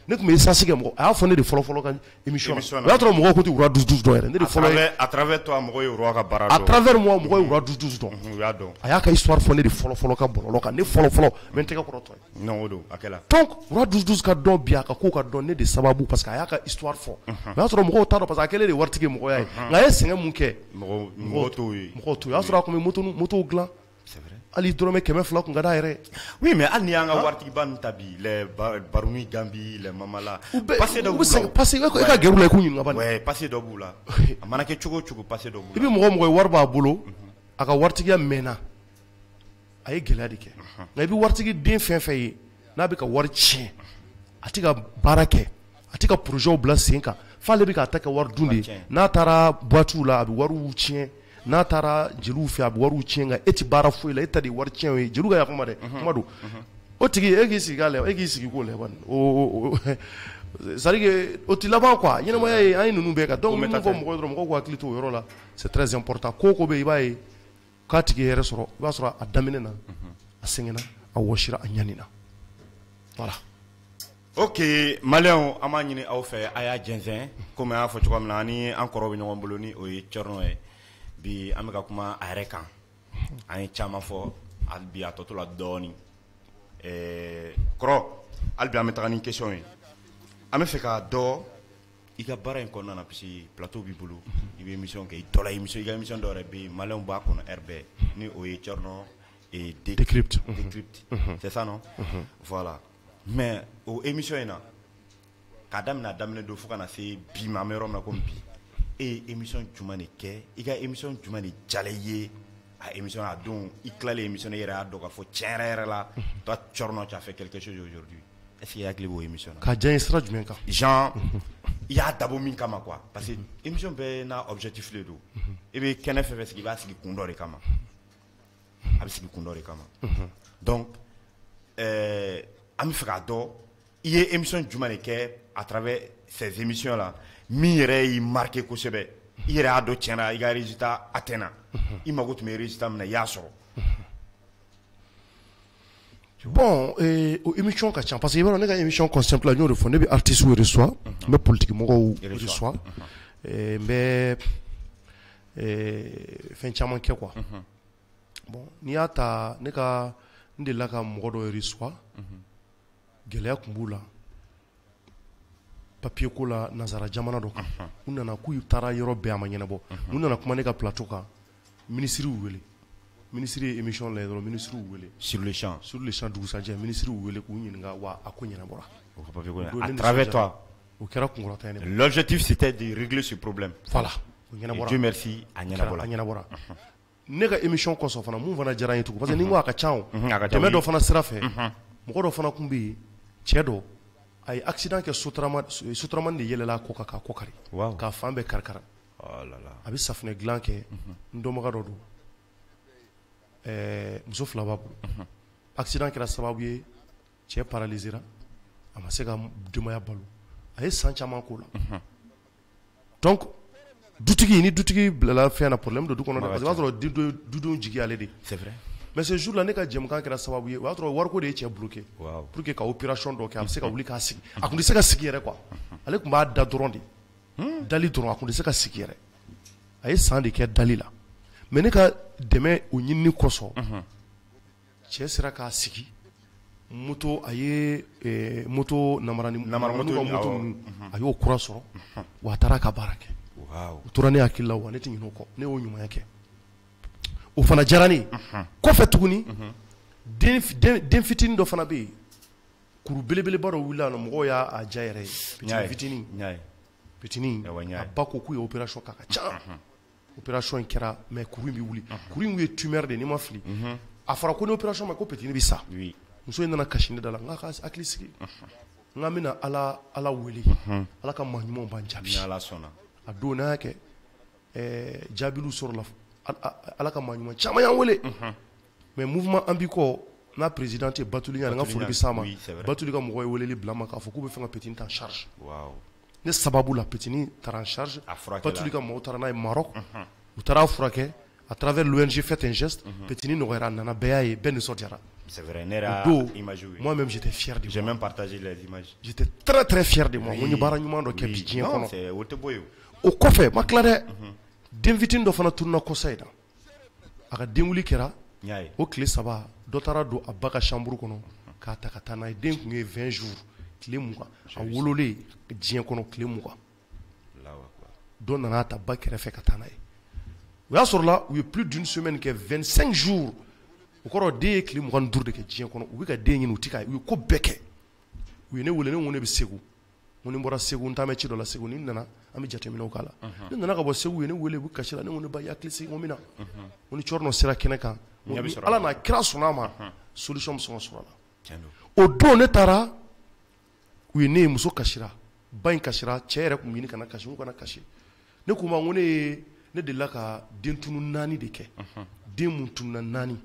ne tun bɛ essence kɛ mɔgɔ, a y'a fɔ ne de fɔlɔ fɔlɔ ka émission na. O y'a sɔrɔ mɔgɔw ko tɛ Roi 12 12 dɔn yɛrɛ, ne de fɔlɔ ye. À travers toi, mɔgɔw ye Roi ka baara dɔn. À travers moi, mɔgɔw ye Roi 12 12 dɔn. U y'a dɔn. A y'a ka histoire fɔ ne de fɔlɔ fɔlɔ ka bɔlɔlɔ kan, ne fɔlɔ fɔlɔ, n bɛ n tɛgɛ kɔrɔtɔ ye. Non, o don, a kɛla. Donc Roi 12 12 ka dɔn bi, a ka ko ka dɔn ne de sababu, parce que a y'a ka histoire fɔ. O y'a sɔrɔ mɔgɔw t'a dɔn, parce que a kɛlen de waritigi mɔgɔya ye. Nka a ye sɛgɛn mun kɛ, mɔgɔw t'o ye. Mɔgɔw t'o ye. O y'a sɔrɔ a tun bɛ moto dilan. C'est vrai. Hali dɔrɔmɛ 200 kun ka d'a yɛrɛ. Oui, mais hali n'i y'an ka waritigiba ninnu ta bi, les Baroni Gambi, les Mamala, passé dɔ b'u la. Passé e ka gɛrɛ u la i k'u ɲininka bani. Ouais, passé dɔ b'u la. A mana kɛ cogo o cogo, passé dɔ b'u la. I bɛ mɔgɔ o mɔgɔ ye wari b'a bolo, a ka waritigiya mɛnna, a ye gɛlɛya de kɛ. Nka i bɛ waritigi den fɛn fɛn ye n'a bɛ ka wari tiɲɛ, a tɛ ka baara kɛ, a tɛ ka projet bila sen kan, f'ale bɛ k'a ta kɛ wari dun de ye. N'a taara boîte la, a bɛ wariw tiɲɛ. N'a taara jeliw fɛ, a bɛ wariw tiɲɛ. Nka e tɛ baara foyi la, e ta de ye wari tiɲɛ ye. Jeliw ka yafa n ma dɛ, kuma don. O tigi e k'i sigi k'a lajɛ, e k'i sigi k'o lajɛ bani. O c'est à dire que o tɛ laban quoi. Ɲɛnamaya ye an ye ninnu bɛɛ kan. Donc n bɛ min fɔ mɔgɔw ye dɔrɔn, mɔgɔw k'u hakili to o yɔrɔ la, c'est très important. Ko o ko bɛ yen, i b'a ye k'a tigi ye hɛrɛ sɔrɔ, i b'a sɔrɔ a daminɛ na, a sɛgɛnna, a wɔsira, a ɲanina. Voilà. Ok, maliyɛnw, an b'a ɲini aw fɛ, a y'a jɛnsɛn. Komi an y'a fɔ cogoya min na, ani an kɔrɔ bɛ ɲɔgɔn bolo, ni o ye Cɛrno ye. Bi an bɛ ka kuma a yɛrɛ kan, an ye caman fɔ, hali bi a tɔ to la dɔɔnin. Kɔrɔ, hali bi an bɛ taga ni question ye. An bɛ fɛ k'a dɔn i ka baara in kɔnɔna na, parce que plateau b'i bolo, i bɛ émission kɛ, i dɔ la émission, i ka émission dɔw yɛrɛ bɛ yen, maliyɛnw b'a kɔnɔ heure bɛɛ, ni o ye Cɛrno Décrypte. Décrypte, c'est ça non? Voilà. Mais o émission in na, k'a daminɛ a daminɛ don fo ka na se bi ma, an bɛ yɔrɔ min na komi bi, e ye émission jumɛn de kɛ? I ka émission jumɛn de diyara i ye? A émission a don, i tilalen émission na, i yɛrɛ y'a dɔn k'a fɔ tiɲɛ yɛrɛ yɛrɛ la, toi Cɛrno, tu as fait quelque chose aujourd'hui. Est-ce que i hakili b'o émission na? Ka diya n ye sira jumɛn kan? Genre i y'a dabɔ min kama quoi, parce que émission bɛɛ n'a objectif de don. I bɛ kɛnɛ fɛn fɛn sigi, i b'a sigi kun dɔ de kama, a bɛ sigi kun dɔ de kama. Donc an bɛ fɛ k'a dɔn i ye émission jumɛn de kɛ à travers ces émissions là min yɛrɛ y'i marqué kosɛbɛ, i yɛrɛ y'a dɔn tiɲɛna i ka résultat atteint, i mago tun bɛ résultat min na, i y'a sɔrɔ. Bon, o émission ka ca, parce que i b'a dɔn ne ka émission concept la, n y'o de fɔ, ne bɛ artistes reçoit, n bɛ politique mɔgɔw reçoit, n bɛ fɛn caman kɛ quoi. Bon, n'i y'a ta, ne ka n delila ka mɔgɔ dɔ reçoit, gɛlɛya tun b'u la papier ko la nanzara jamana dɔ kan. U nana k'u taara yɔrɔ bɛɛ, a ma ɲɛnabɔ. U nana kuma ne ka plateau kan, ministre y'u wele. Ministre ye émission lajɛ dɔrɔn, ministre y'u wele. Sur le champ. Sur le champ, dugusajɛ ministre y'u wele k'u ɲininka, wa a ko ɲɛnabɔra. À travers toi. O kɛra kunkɔrɔta ye ne ma. L'objectif, c'était de régler ce problème. Voilà, o ɲɛnabɔra. Dieu merci, a ɲɛnabɔra. A ɲɛnabɔra. Ne ka émission kɔsɔn fana, mun fana diyara n ye tugun, parce que ni n ko a ka ca o. A ka ca. Dɛmɛ dɔ fana sira fɛ, mɔgɔ dɔ fana tun bɛ yen, cɛ dɔ, a ye accident kɛ, sotarama, sotarama de yɛlɛla a kɔ kan k'a kɔ kari. K'a fan bɛɛ kari kari. Oh là là. A bɛ safunɛ dilan kɛ, n dɔnbaga dɔ don. Muso fila b'a bolo. Accident kɛra sababu ye, cɛ paralysera, a ma se ka denbaya balo. A ye san caman k'o la. Donc dutigi ni dutigi bilala fɛn na, problème don du kɔnɔ dɛ, parce que o b'a sɔrɔ dudenw jigi y'ale de. C'est vrai. Mais ce jour là, ne ka jɛmukan kɛra sababu ye, o y'a sɔrɔ wariko de ye cɛ bloqué. Pour que ka opération dɔ kɛ, a bɛ se ka wuli k'a sigi. A tun tɛ se ka sigi yɛrɛ quoi. Ale tun b'a da dɔrɔn de. Dali dɔrɔn, a tun tɛ se ka sigi yɛrɛ. A ye san de kɛ dali la. Mais ne ka dɛmɛ o ɲinini kosɔn, cɛ sera k'a sigi. Moto, a ye moto namara ni Namara moto ka ni, moto awɔ. ninnu, a y'o kura sɔrɔ. Wa a taara ka baara kɛ. O tora ne hakili la, wa ne tɛ ɲinɛ o kɔ. Ne y'o ɲumanya kɛ. O fana diyara ne ye. Kɔfɛ tuguni, den fitinin dɔ fana bɛ yen. Kuru belebeleba dɔ wulila a nɔ, mɔgɔw y'a ja yɛrɛ ye. N y'a ye. Fitinin. N y'a ye. Fitinin. Awɔ, n y'a ye. A ba ko k'u ye opération k'a ka ca. Opération in kɛra, mais kuru in bɛ wuli. Kuru in ye tumeur de ye, n'i ma fili. A fɔra ko ni opération ma ko petini bɛ sa. Muso in nana kasi ne da la, n k'a ka hakili sigi. N k'an bɛna Ala wele. Ala ka maa ɲumanw b'an jaabi. Ni Ala sɔnna. A don n'a y'a kɛ, jaabiliw sɔrɔla. Ala ka maa ɲuman caman y'an wele. Mais mouvement an b'i kɔ, n'a présidente ye Batuli Ɲane, n ka foli bɛ s'a ma. Oui, c'est vrai. Batuli ka mɔgɔ ye weleli bila n ma k'a fɔ k'u bɛ fɛ ka petini ta en charge. Waaw. Ne sababu la, petini taara en charge. A furakɛla. Batuli ka mɔgɔw taara n'a ye Maroc. U taara a furakɛ à travers l'ONG Faites un geste. Petini nɔgɔyara, a nana, bɛɛ y'a ye, bɛɛ nisɔndiyara. C'est vrai, ne yɛrɛ O don, image ye. moi-même j'étais fier de J'ai moi. même partagé les images. J'étais très très fier de moi. N ko n ye baara ɲuman dɔ kɛ bi diɲɛ Non, kɔnɔ. c'est o tɛ bɔ yen. O kɔfɛ, ma tila dɛ. Den fitinin dɔ fana tununna kɔsa in na. A ka denwuli kɛra. N y'a ye. O tile 3, dɔ taara don a ba ka chambre kɔnɔ k'a ta ka taa n'a ye. Den tun ye 20 jours, tile 20. A wololen diɲɛ kɔnɔ tile 20. Allahu akbar. Dɔ nana ta ba kɛrɛfɛ ka taa n'a ye. O y'a sɔrɔ la, u ye plus d'une semaine kɛ, 25 jours. O kɔrɔ den ye tile 25 de kɛ diɲɛ kɔnɔ, u bɛ ka den ɲini, u tɛ k'a ye, u ye ko bɛɛ kɛ. U ye ne wele, ne ko ne bɛ Segu, n ko ni n bɔra Segu, n taa bɛ ci dɔ la Segu, ni n nana an bɛ jateminɛw k'a la. Ne nana ka bɔ Segu, u ye ne wele, u bɛ kasi la. Ne ko ne ba, i hakili sigi, n ko n bɛ na. N ko ni Cɔrɔnɔ sera kɛnɛ kan, Ɲɛ bɛ sɔrɔ a la. Ala n'a kira sɔnna a ma, solution bɛ sɔn ka sɔrɔ a la. O don ne taara, u ye ne ye, muso kasira, ba in kasira, cɛ yɛrɛ tun ɲini kana kasi, n ko kana kasi. Ne k'u ma, n ko ne ye, ne delila ka den tunu 4 de kɛ. Den mun tununa 4,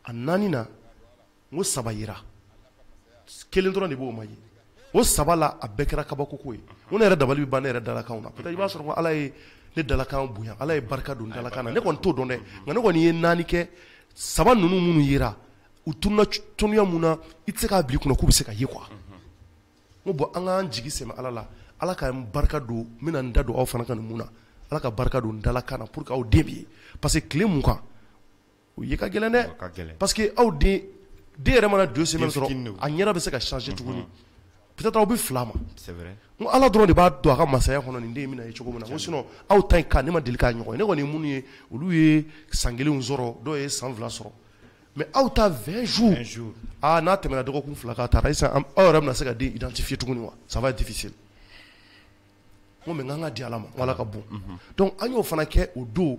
a 4 na, n ko 3 yera, 1 dɔrɔn de b'o ma ye. O 3 la, a bɛɛ kɛra kabako ko ye. N ko ne yɛrɛ dabali bɛ ban ne yɛrɛ dalakanw na. Peut-être i b'a sɔrɔ ko Ala ye ne dalakan bonya, Ala ye barika don dalakan na. Ne kɔni t'o dɔn dɛ, nka ne kɔni ye 4 kɛ. 3 ninnu minnu yera, u tununa tunuya mun na, i tɛ se k'a bila i kunna k'u bɛ se ka ye quoi. N ko bon, an k'an jigi sɛmɛ Ala la, Ala ka barika don, n bɛna n da don aw fana ka nin mun na, Ala ka barika don dalakan na pour que aw den bɛ ye. Parce que tile 20, o ye ka gɛlɛn dɛ. O ka gɛlɛn. Parce que aw den, den yɛrɛ mana 2 semaines Den sɔrɔ, fitinin don. a ɲɛda bɛ se ka changer tuguni. Peut-être aw bɛ fila ma. C'est vrai. N ko Ala dɔrɔn de b'a don a ka masaya kɔnɔ nin den in bɛna ye cogo min na. N ko sinon aw ta in cas ne ma deli k'a ɲɔgɔn ye. Ne kɔni ye minnu ye, olu ye san kelenw sɔrɔ, dɔw ye san 2 sɔrɔ. Mais aw ta 20 jours. 20 jours. Ah, n'a tɛmɛna dɔgɔkun 2 kan, a taara sisan, aw yɛrɛ bɛna se ka den identifier tuguni wa? Ça va être difficile. N ko mais n k'an ka di Ala ma, n ko Ala ka bon. Donc an y'o fana kɛ o don.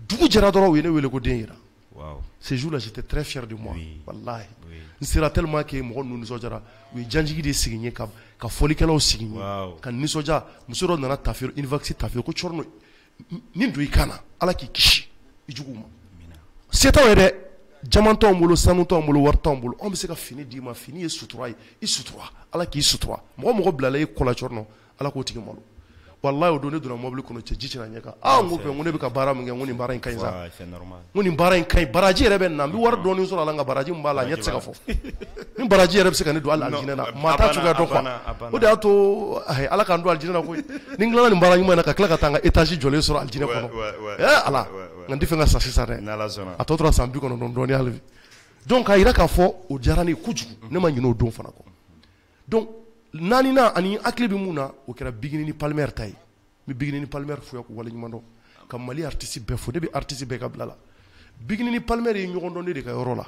Dugu jɛra dɔrɔn, u ye ne wele ko den yera. Wow. Ce jour-là, j'étais très fier de moi. Oui. Wallahi. Oui. N sera tellement que mɔgɔ ninnu nisɔndiyara. U ye janjigi de sigi n ye, ka fɔlikɛlaw sigi n ye. Wow. Ka nisɔndiya. Muso dɔ nana tafe, Univax tafe, ko Cɔrɔnɔ, nin don i kan na, Ala k'i kisi i juguw ma. Se t'anw ye dɛ. Diamant t'anw bolo, sanu t'anw bolo, wari t'anw bolo. Anw bɛ se ka fini d'i ma, fini ye sutura ye. I sutura, Ala k'i sutura. Mɔgɔ mɔgɔ bilala e kɔ la Cɔrɔnɔ, Ala k'o tigi malo. Wallahi, o don ne donna mobili kɔnɔ, cɛ ji cɛla ɲɛ kan. Ah, n ko bɛn, n ko ne bɛ ka baara min kɛ, n ko nin baara in ka ɲi sa. Ouais, c'est normal. N ko nin baara in ka ɲi, baraji yɛrɛ bɛ na, n bɛ wari dɔɔni sɔrɔ a la, nka baraji min b'a la, a ɲɛ tɛ se ka fɔ. Ni baraji yɛrɛ bɛ se ka ne don hali alijinɛ na, maa t'a cogoya dɔn quoi. A banna. O de y'a to, ayi, Ala k'an don alijinɛ na koyi. Ni n tilala nin baara ɲuman in na, ka tila ka taa n ka étage jɔlen sɔrɔ alijinɛ kɔnɔ. Eh, Ala, nka n tɛ fɛ ka sa sisan dɛ. N'Ala sɔnna. A tɔ tora san 90 dɔɔni hali bi. Donc k'a jira k'a fɔ o diyara ne ye kojugu, ne ma ɲinɛ o don fana kɔ. Donc naaninan ani hakili bɛ mun na, o kɛra Bigini ni Palmer ta ye. N bɛ Bigini ni Palmer fo yan k'u waleɲuman dɔn, ka Mali artiste bɛɛ fo. Ne bɛ artiste bɛɛ ka bila la. Bigini ni Palmer ye ɲɔgɔn dɔn ne de ka yɔrɔ la.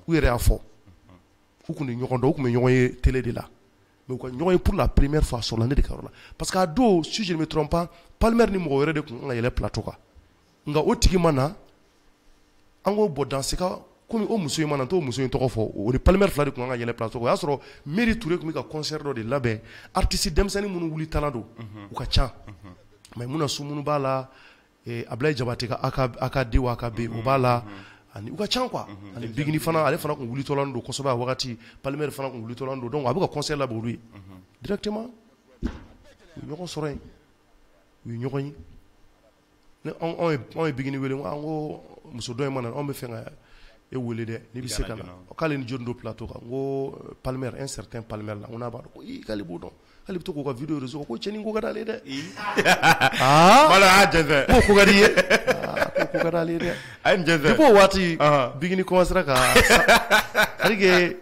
U yɛrɛ y'a fɔ, u tun tɛ ɲɔgɔn dɔn, u tun bɛ ɲɔgɔn ye télé de la. Mais u ka ɲɔgɔn ye pour la première fois sɔrɔla ne de ka yɔrɔ la. Parce que a don, si je ne me trompe pas, Palmer ni mɔgɔ wɛrɛ de tun kan ka yɛlɛ plateau kan. Nka o tigi ma na, an ko bon, dans ce cas, komi o muso in ma na, n t'o muso in tɔgɔ fɔ, o ni Palmer fila de tun kan ka yɛlɛ plateau kan. O y'a sɔrɔ Mary Touré tun bɛ ka concert dɔ de labɛn, artiste denmisɛnnin minnu wuli tala don, u ka ca. Maïmouna Soumounu b'a la, Ablaye Diabaté ka AKD ou AKB, o b'a la, ani u ka ca quoi. Ani Bigini fana, ale fana tun wulitɔla don kosɛbɛ a wagati, Palmer fana tun wulitɔla don, donc a bɛ ka concert labɛn olu ye. Directement, u ye ɲɔgɔn sɔrɔ yen, u ye ɲɔgɔn ye. Ne, anw ye Bigini wele, an ko muso dɔ in ma na, anw bɛ fɛ ka e wele dɛ, n'i bɛ se ka na. K'ale ni jɔnni don plateau kan, n ko Palmer, un certain Palmer la, n ko n'a b'a dɔn, ko ii k'ale b'o dɔn, k'ale bɛ to k'o ka vidéo réseau kan, ko cɛnin ko ka d'ale ye dɛ. Aa, Voilà, a jɛnsɛn. K'o ko ka di i ye. Aa, k'o ko ka d'ale ye dɛ. A ye nin jɛnsɛn. Depuis o waati, Bigini commencera ka, c'est-à-dire que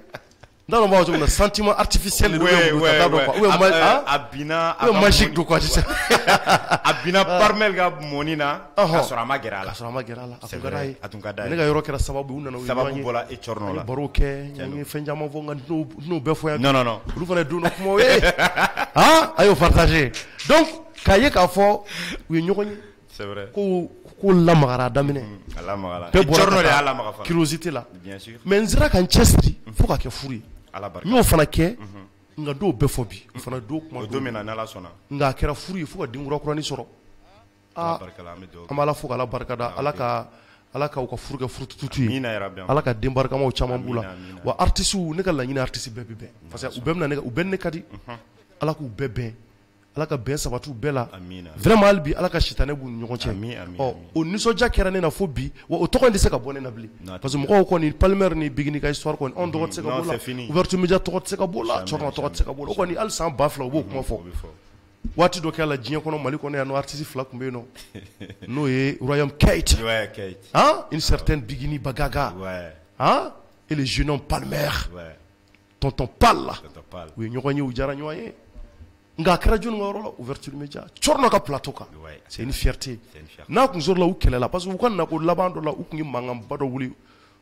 n t'a dɔn n b'a fɔ cogo min na, sentiment artificiel de don, ou bien t'a dɔn quoi, ou bien A binna ou bien magique don quoi, tu sais. A binna Palmer ka mɔni na, k'a sɔrɔ a ma gɛrɛ a la. K'a sɔrɔ a ma gɛrɛ a la, a tun ka d'a ye. A tun ka d'a ye. Ne ka yɔrɔ kɛra sababu ye, u nana u ye Sababu ɲɔgɔn ye. bɔra e Cɔrɔnɔ la. An ye baro kɛ, an ye fɛn caman fɔ, nka n t'o bɛɛ fɔ yan. Non, non, non. Olu fana ye don dɔ kumaw ye. Ah, a y'o partager. Donc k'a ye k'a fɔ u ye ɲɔgɔn ye. C'est vrai. Ko lamagara a daminɛ. A lamagara. Bɛɛ bɔra Cɔrɔnɔ ka de y'a taa lamaga fana. curiosité la. Bien sûr. Mais n sera ka n cɛsiri fo ka kɛ furu ye. Ala barika. N y'o fana kɛ, nka dɔw bɛɛ fɔ bi, o fana dɔw kuma O don min na n'Ala sɔnna. Nka a kɛra furu ye fo ka den kura kuranin sɔrɔ. Ala barika la, an bɛ dugawu kɛ. An bɛ Ala fo k'Ala barika da, Ala ka u ka furu kɛ furu tutu ye. Amina yarabi. Ala ka den barikamaw caman b'u la. Amina, amina. Wa artistes, ne ka laɲini artiste bɛɛ bɛ bɛn. Parce que u bɛɛ bɛna ne ka, u bɛɛ ni ne ka di. Ala k'u bɛɛ bɛn. Ala ka bɛn sabati u bɛɛ la. Amina. Vraiment hali bi Ala ka sitanɛ b'u ni ɲɔgɔn cɛ. Ami, ami, Ɔ, ami. o nisɔndiya kɛra ne na fo bi, wa o tɔgɔ in tɛ se ka bɔ ne na bilen. Non, Parce que mɔgɔw kɔni Palmer ni Bigini ka histoire kɔni, anw tɔgɔ tɛ se ka Non, bɔ la. c'est fini. Ouverture Média tɔgɔ tɛ se ka bɔ la, Jamais, Cɔrɔnɔ tɔgɔ tɛ se ka bɔ la. O kɔni hali san 2000 u b'o kuma fɔ. O bɛ fɔ. Waati dɔ kɛra la diɲɛ kɔnɔ, Mali kɔnɔ yan nɔ, artiste 2 tun bɛ yen nɔ. N'o ye Royaume Kate. Ouais, Kate. Hein? Une certaine Bigini Bagaga. Ouais. Hein? Et le jeune homme Palmer. Ouais. Tonton Pal. Tonton Pal. U ye ɲɔgɔn ye, u diyara ɲɔgɔn ye. Nka a kɛra jɔnni ka yɔrɔ la, Ouverture Média. Cɔrɔnɔ ka plateau kan. Ouais. C'est une fierté. C'est une fierté. N'a kun sɔrɔla u kɛlɛla, parce que u ka nako laban dɔ la, u tun ye mankanba dɔ wuli.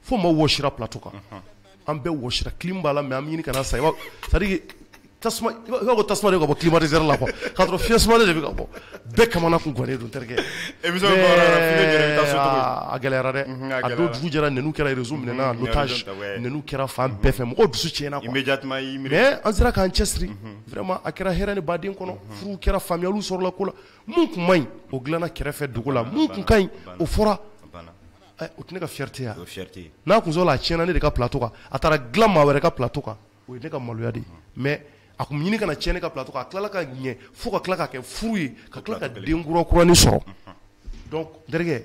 Fo maaw wɔsira plateau kan. An bɛɛ wɔsira, clim b'a la, mais an bɛ ɲini ka na sa. C'est à dire tasuma, i b'a ko tasuma de bɛ ka bɔ climatiseur la quoi, k'a sɔrɔ fiɲɛ sumalen de bɛ ka bɔ. Bɛɛ kamana kun gannen don, terikɛ. Émission bɔra f'i bɛ gɛrɛ, i bɛ taa so cogo di? A gɛlɛyara dɛ. A A don dugu jɛra, nɛniw kɛra, réseau minɛna en otage, nɛniw kɛra fan bɛɛ fɛ, mɔgɔw dusu tiɲɛna quoi. Immédiatement i miiri. Mais an sera k'an cɛsiri vraiment, a kɛra hɛrɛ ni baden kɔnɔ, furuw kɛra, faamuyaliw sɔrɔla ko la. Mun kun man ɲi, o dilanna kɛrɛfɛ dogo la. Mun kun ka ɲi, o fɔra. O tɛ ne ka fierté ya? O fierté. N'a kun sɔrɔ a tiɲɛna ne de ka plateau kan, a taara dilan maa wɛrɛ ka plateau kan, o ye ne ka maloya de ye. Mais a kun ɲini ka na tiɲɛ ne ka plateau kan, a tilala ka ɲɛ fo ka tila ka kɛ furu ye, ka tila ka den kura kuranin sɔrɔ. Donc n terikɛ,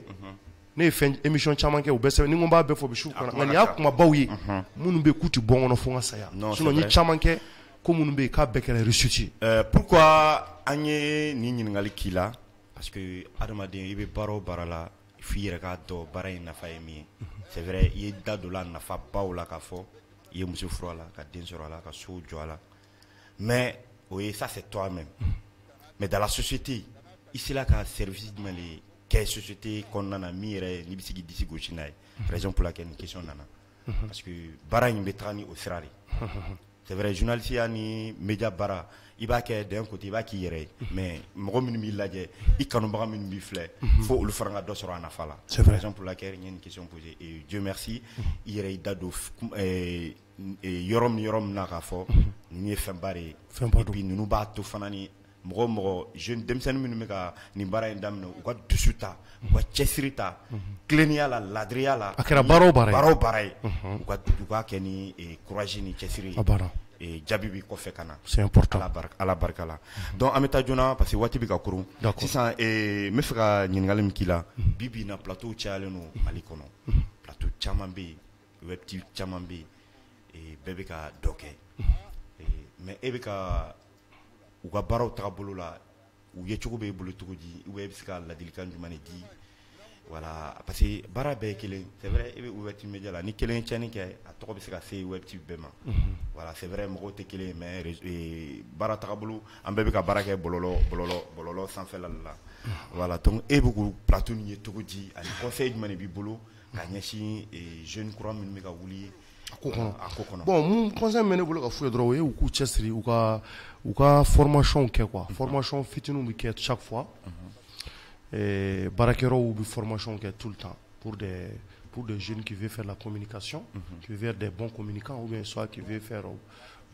ne ye fɛn émission caman kɛ, u bɛɛ sɛbɛn. Ni n ko n b'a bɛɛ fɔ, bi su kɔnɔ, nka nin y'a kumabaw ye minnu bɛ yen k'u tɛ bɔ n kɔnɔ fo n ka saya. Sinon n ye caman kɛ, ko minnu bɛ yen k'a bɛɛ kɛra réussite ye. Pourquoi an ye nin ɲininkali k'i la? Parce que adamaden, i bɛ baara o baara la, f'i yɛrɛ k'a dɔn baara in nafa ye min ye. C'est vrai, i ye da don la nafabaw la, k'a fɔ i ye muso furu a la, ka den sɔrɔ a la, ka so jɔ a la, mais o ye, ça c'est toi-même. Mais dans la société, i sera ka service jumɛn de kɛ société kɔnɔna na, min yɛrɛ n'i bɛ se k'i disi gosi n'a ye? Raison pour laquelle nin question nana, parce que baara in bɛ taga ni o sira de. C'est vrai, journaliste ya ni média baara, i b'a kɛ d'un côté, i b'a k'i yɛrɛ ye, mais mɔgɔ minnu b'i lajɛ, i kanubaga minnu b'i filɛ, fo olu fana ka dɔ sɔrɔ a nafa la. C'est vrai. Raison pour laquelle n ye nin question posée, et Dieu merci, i yɛrɛ i da don yɔrɔ min na k'a fɔ ninnu ye fɛnba de ye. Fɛnba et don. Puis ninnu b'a to fana ni mɔgɔ o mɔgɔ jeune denmisɛnnin minnu bɛ ka nin baara in daminɛ, u ka dusu ta, u ka cɛsiri ta, tilennenya la, ladiriya la. A kɛra baara o baara ye. Baara o baara ye, u k'a kɛ ni courage ni cɛsiri ye. A baara. Jaabi bi kɔfɛ ka na. C'est important. Ala barika la. Donc an bɛ taa joona parce que waati bɛ ka kurun. Sisan n bɛ fɛ ka ɲininkali min k'i la, bi bi in na, plateau cayalen don Mali kɔnɔ, plateau caman bɛ yen, web TV caman bɛ yen, bɛɛ bɛ ka dɔ kɛ. Mais e bɛ ka u ka baaraw tagabolo la, u ye cogo b'e bolo cogo di, ou bien e bɛ se ka ladilikan jumɛn de di? Voilà, parce que baara bɛɛ ye kelen. C'est vrai, e bɛ ouverture média la, ni kelen ye tiɲɛni kɛ, a tɔgɔ bɛ se ka se web TV bɛɛ ma. Voilà, c'est vrai, mɔgɔw tɛ kelen ye, mais baara tagabolo, an bɛɛ bɛ ka baara kɛ bɔlɔlɔ sanfɛla de la. Voilà, donc e bɛ k'u plateau nin ye cogo di, ani conseil jumɛn de b'i bolo ka ɲɛsin jeune kura minnu bɛ ka wuli a ko kɔnɔ? A ko kɔnɔ. Bon, mun conseil min bɛ ne bolo ka f'u ye dɔrɔn, o ye u k'u cɛsiri, u ka formation kɛ quoi. Formation fitininw bɛ kɛ chaque fois, baarakɛyɔrɔw bɛ formation kɛ tout le temps pour des jeunes qui veulent faire la communication, qui veulent faire des bons communicants ou bien soit qui veulent faire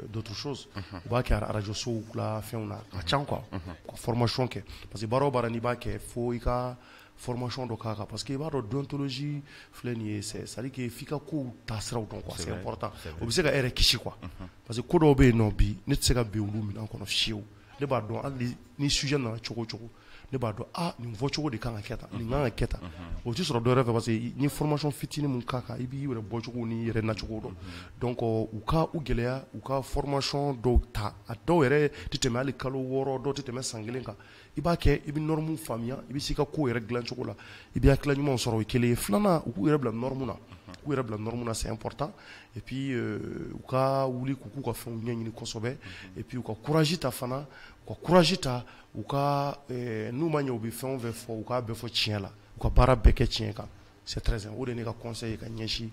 d'autres choses. U b'a kɛ radio sow la, fɛnw na, a ka ca quoi, ka formation kɛ, parce que baara o baara n'i b'a kɛ, fo i ka formation dɔ k'a kan, parce que i b'a dɔn déontologie filɛ nin ye, c'est à dire que f'i ka kow taasiraw dɔn quoi, c'est important. O bɛ se ka e yɛrɛ kisi quoi, parce que ko dɔw bɛ yen nɔ bi, ne tɛ se ka bin olu minɛn kɔnɔ fiyewu. Ne b'a dɔn, hali ni sujet nana cogo o cogo, ne b'a dɔn, ah, nin fɔcogo de kan ka kɛ tan, nin kan ka kɛ tan. O tɛ sɔrɔ dɔwɛrɛ fɛ, parce que ni formation fitinin mun k'a kan, i b'i yɛrɛ bɔcogo n'i yɛrɛ nacogo dɔn. Donc u ka u gɛlɛya, u ka formation dɔw ta, a dɔw yɛrɛ tɛ tɛmɛ hali kalo 6, dɔw tɛ tɛmɛ san kelen kan. I b'a kɛ, i bɛ norme faamuya, i bɛ se i ka ko yɛrɛ dilan cogo la, i bɛ hakilina ɲumanw sɔrɔ. O ye kelen ye. Filanan, u k'u yɛrɛ bila norme na, u k'u yɛrɛ bila norme na, c'est important. Et puis u ka wuli k'u ka fɛnw ɲɛɲini kosɛbɛ, et puis u ka courage ta fana, u ka courage ta, u ka n'u ma ɲɛ, u bɛ fɛn o fɛn fɔ, u k'a bɛɛ fɔ tiɲɛ la, u ka baara bɛɛ kɛ tiɲɛ kan. C'est très o de ye ne ka conseil ye ka ɲɛsin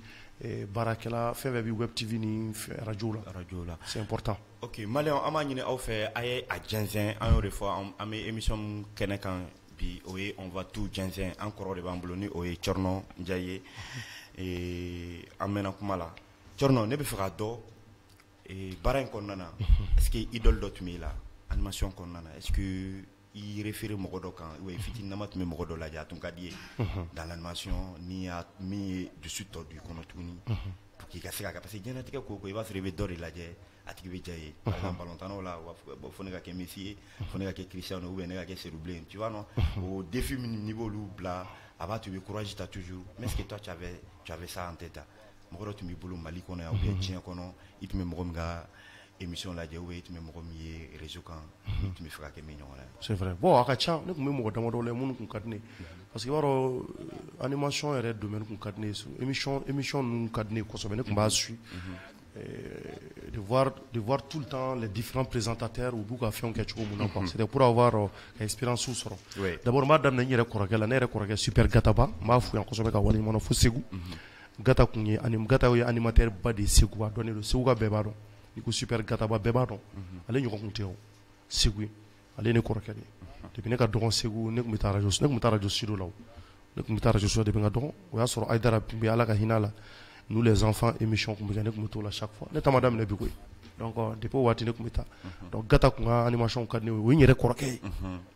baarakɛla fɛn fɛn bɛ web TV ni radio la. Radio la. C'est important. Ok, maliyɛnw, an b'a ɲini aw fɛ, a ye a jɛnsɛn. An y'o de fɔ, an bɛ émission min kɛnɛ kan bi, o ye on va tout jɛnsɛn. An kɔrɔ de b'an bolo, ni o ye Thierno Ndiaye ye. An mɛnna kuma la. Thierno, ne bɛ fɛ k'a dɔn, baara in kɔnɔna na, est ce que idole dɔ tun b'i la animation kɔnɔna na? Est ce que i référé mɔgɔ dɔ kan, ou bien fitininama tun bɛ mɔgɔ dɔ lajɛ, a tun ka di ye dans l'animation, ni y'a min ye dusu tɔ don i kɔnɔ tuguni pour que i ka se ka kɛ? Parce que diɲɛlatigɛ ko o ko, i b'a sɔrɔ i bɛ dɔ de lajɛ, a tigi bɛ diya i ye. Par exemple, balontannaw la, u b'a fɔ fo ne ka kɛ Messi ye, fo ne ka kɛ Cristiano, ou bien ne ka kɛ Seydou Bilen, tu vois? Non, o défi min n'i b'olu bila, a b'a to i bɛ courage ta toujours. Mais est ce que toi, tu avais ça en tête? Mɔgɔ dɔ tun b'i bolo Mali kɔnɔ yan ou bien diɲɛ kɔnɔ, i tun bɛ mɔgɔ min ka émission lajɛ, ou bien i tun bɛ mɔgɔ min ye réseau kan, i tun bɛ fɛ ka kɛ min ɲɔgɔn ye? C'est vrai. Bon, a ka ca, ne tun bɛ mɔgɔ damadɔ la minnu tun ka di ne ye, parce que i b'a dɔn, animation yɛrɛ domaine tun ka di ne ye, émission ninnu ka di ne ye kosɛbɛ. Ne tun b'a suit de voir tout le temps les différents présentateurs, u b'u ka fɛnw kɛ cogo min na quoi. C'était pour avoir ka expérience sɔrɔ. D'abord n b'a daminɛ n yɛrɛ kɔrɔkɛ la, ne yɛrɛ kɔrɔkɛ Super Gataba, n b'a fo yan kosɛbɛ ka waleɲuman dɔn fo Segu. Gata kun ye Gata ye animateur ba de ye Segu, a dɔnnen don Segu ka bɛɛ b'a dɔn. N'i ko Super Gataba, bɛɛ b'a dɔn. Ale ɲɔgɔn kun tɛ o Segu, ale ye ne kɔrɔkɛ de ye. Depuis ne ka dɔgɔn Segu, ne tun bɛ taa radio, ne tun bɛ taa radio Sud la, ne tun bɛ taa radio Sud depuis n ka dɔgɔn. O y'a sɔrɔ Ayidara tun bɛ, Ala ka hinɛ a la, nous les enfants, émission tun bɛ kɛ, ne tun bɛ t'o la chaque fois. Ne ta ma daminɛ bi koyi. Donc depuis o waati ne tun bɛ taa. Donc Gata tun ka animation ka di ne ye, o ye n yɛrɛ kɔrɔkɛ ye.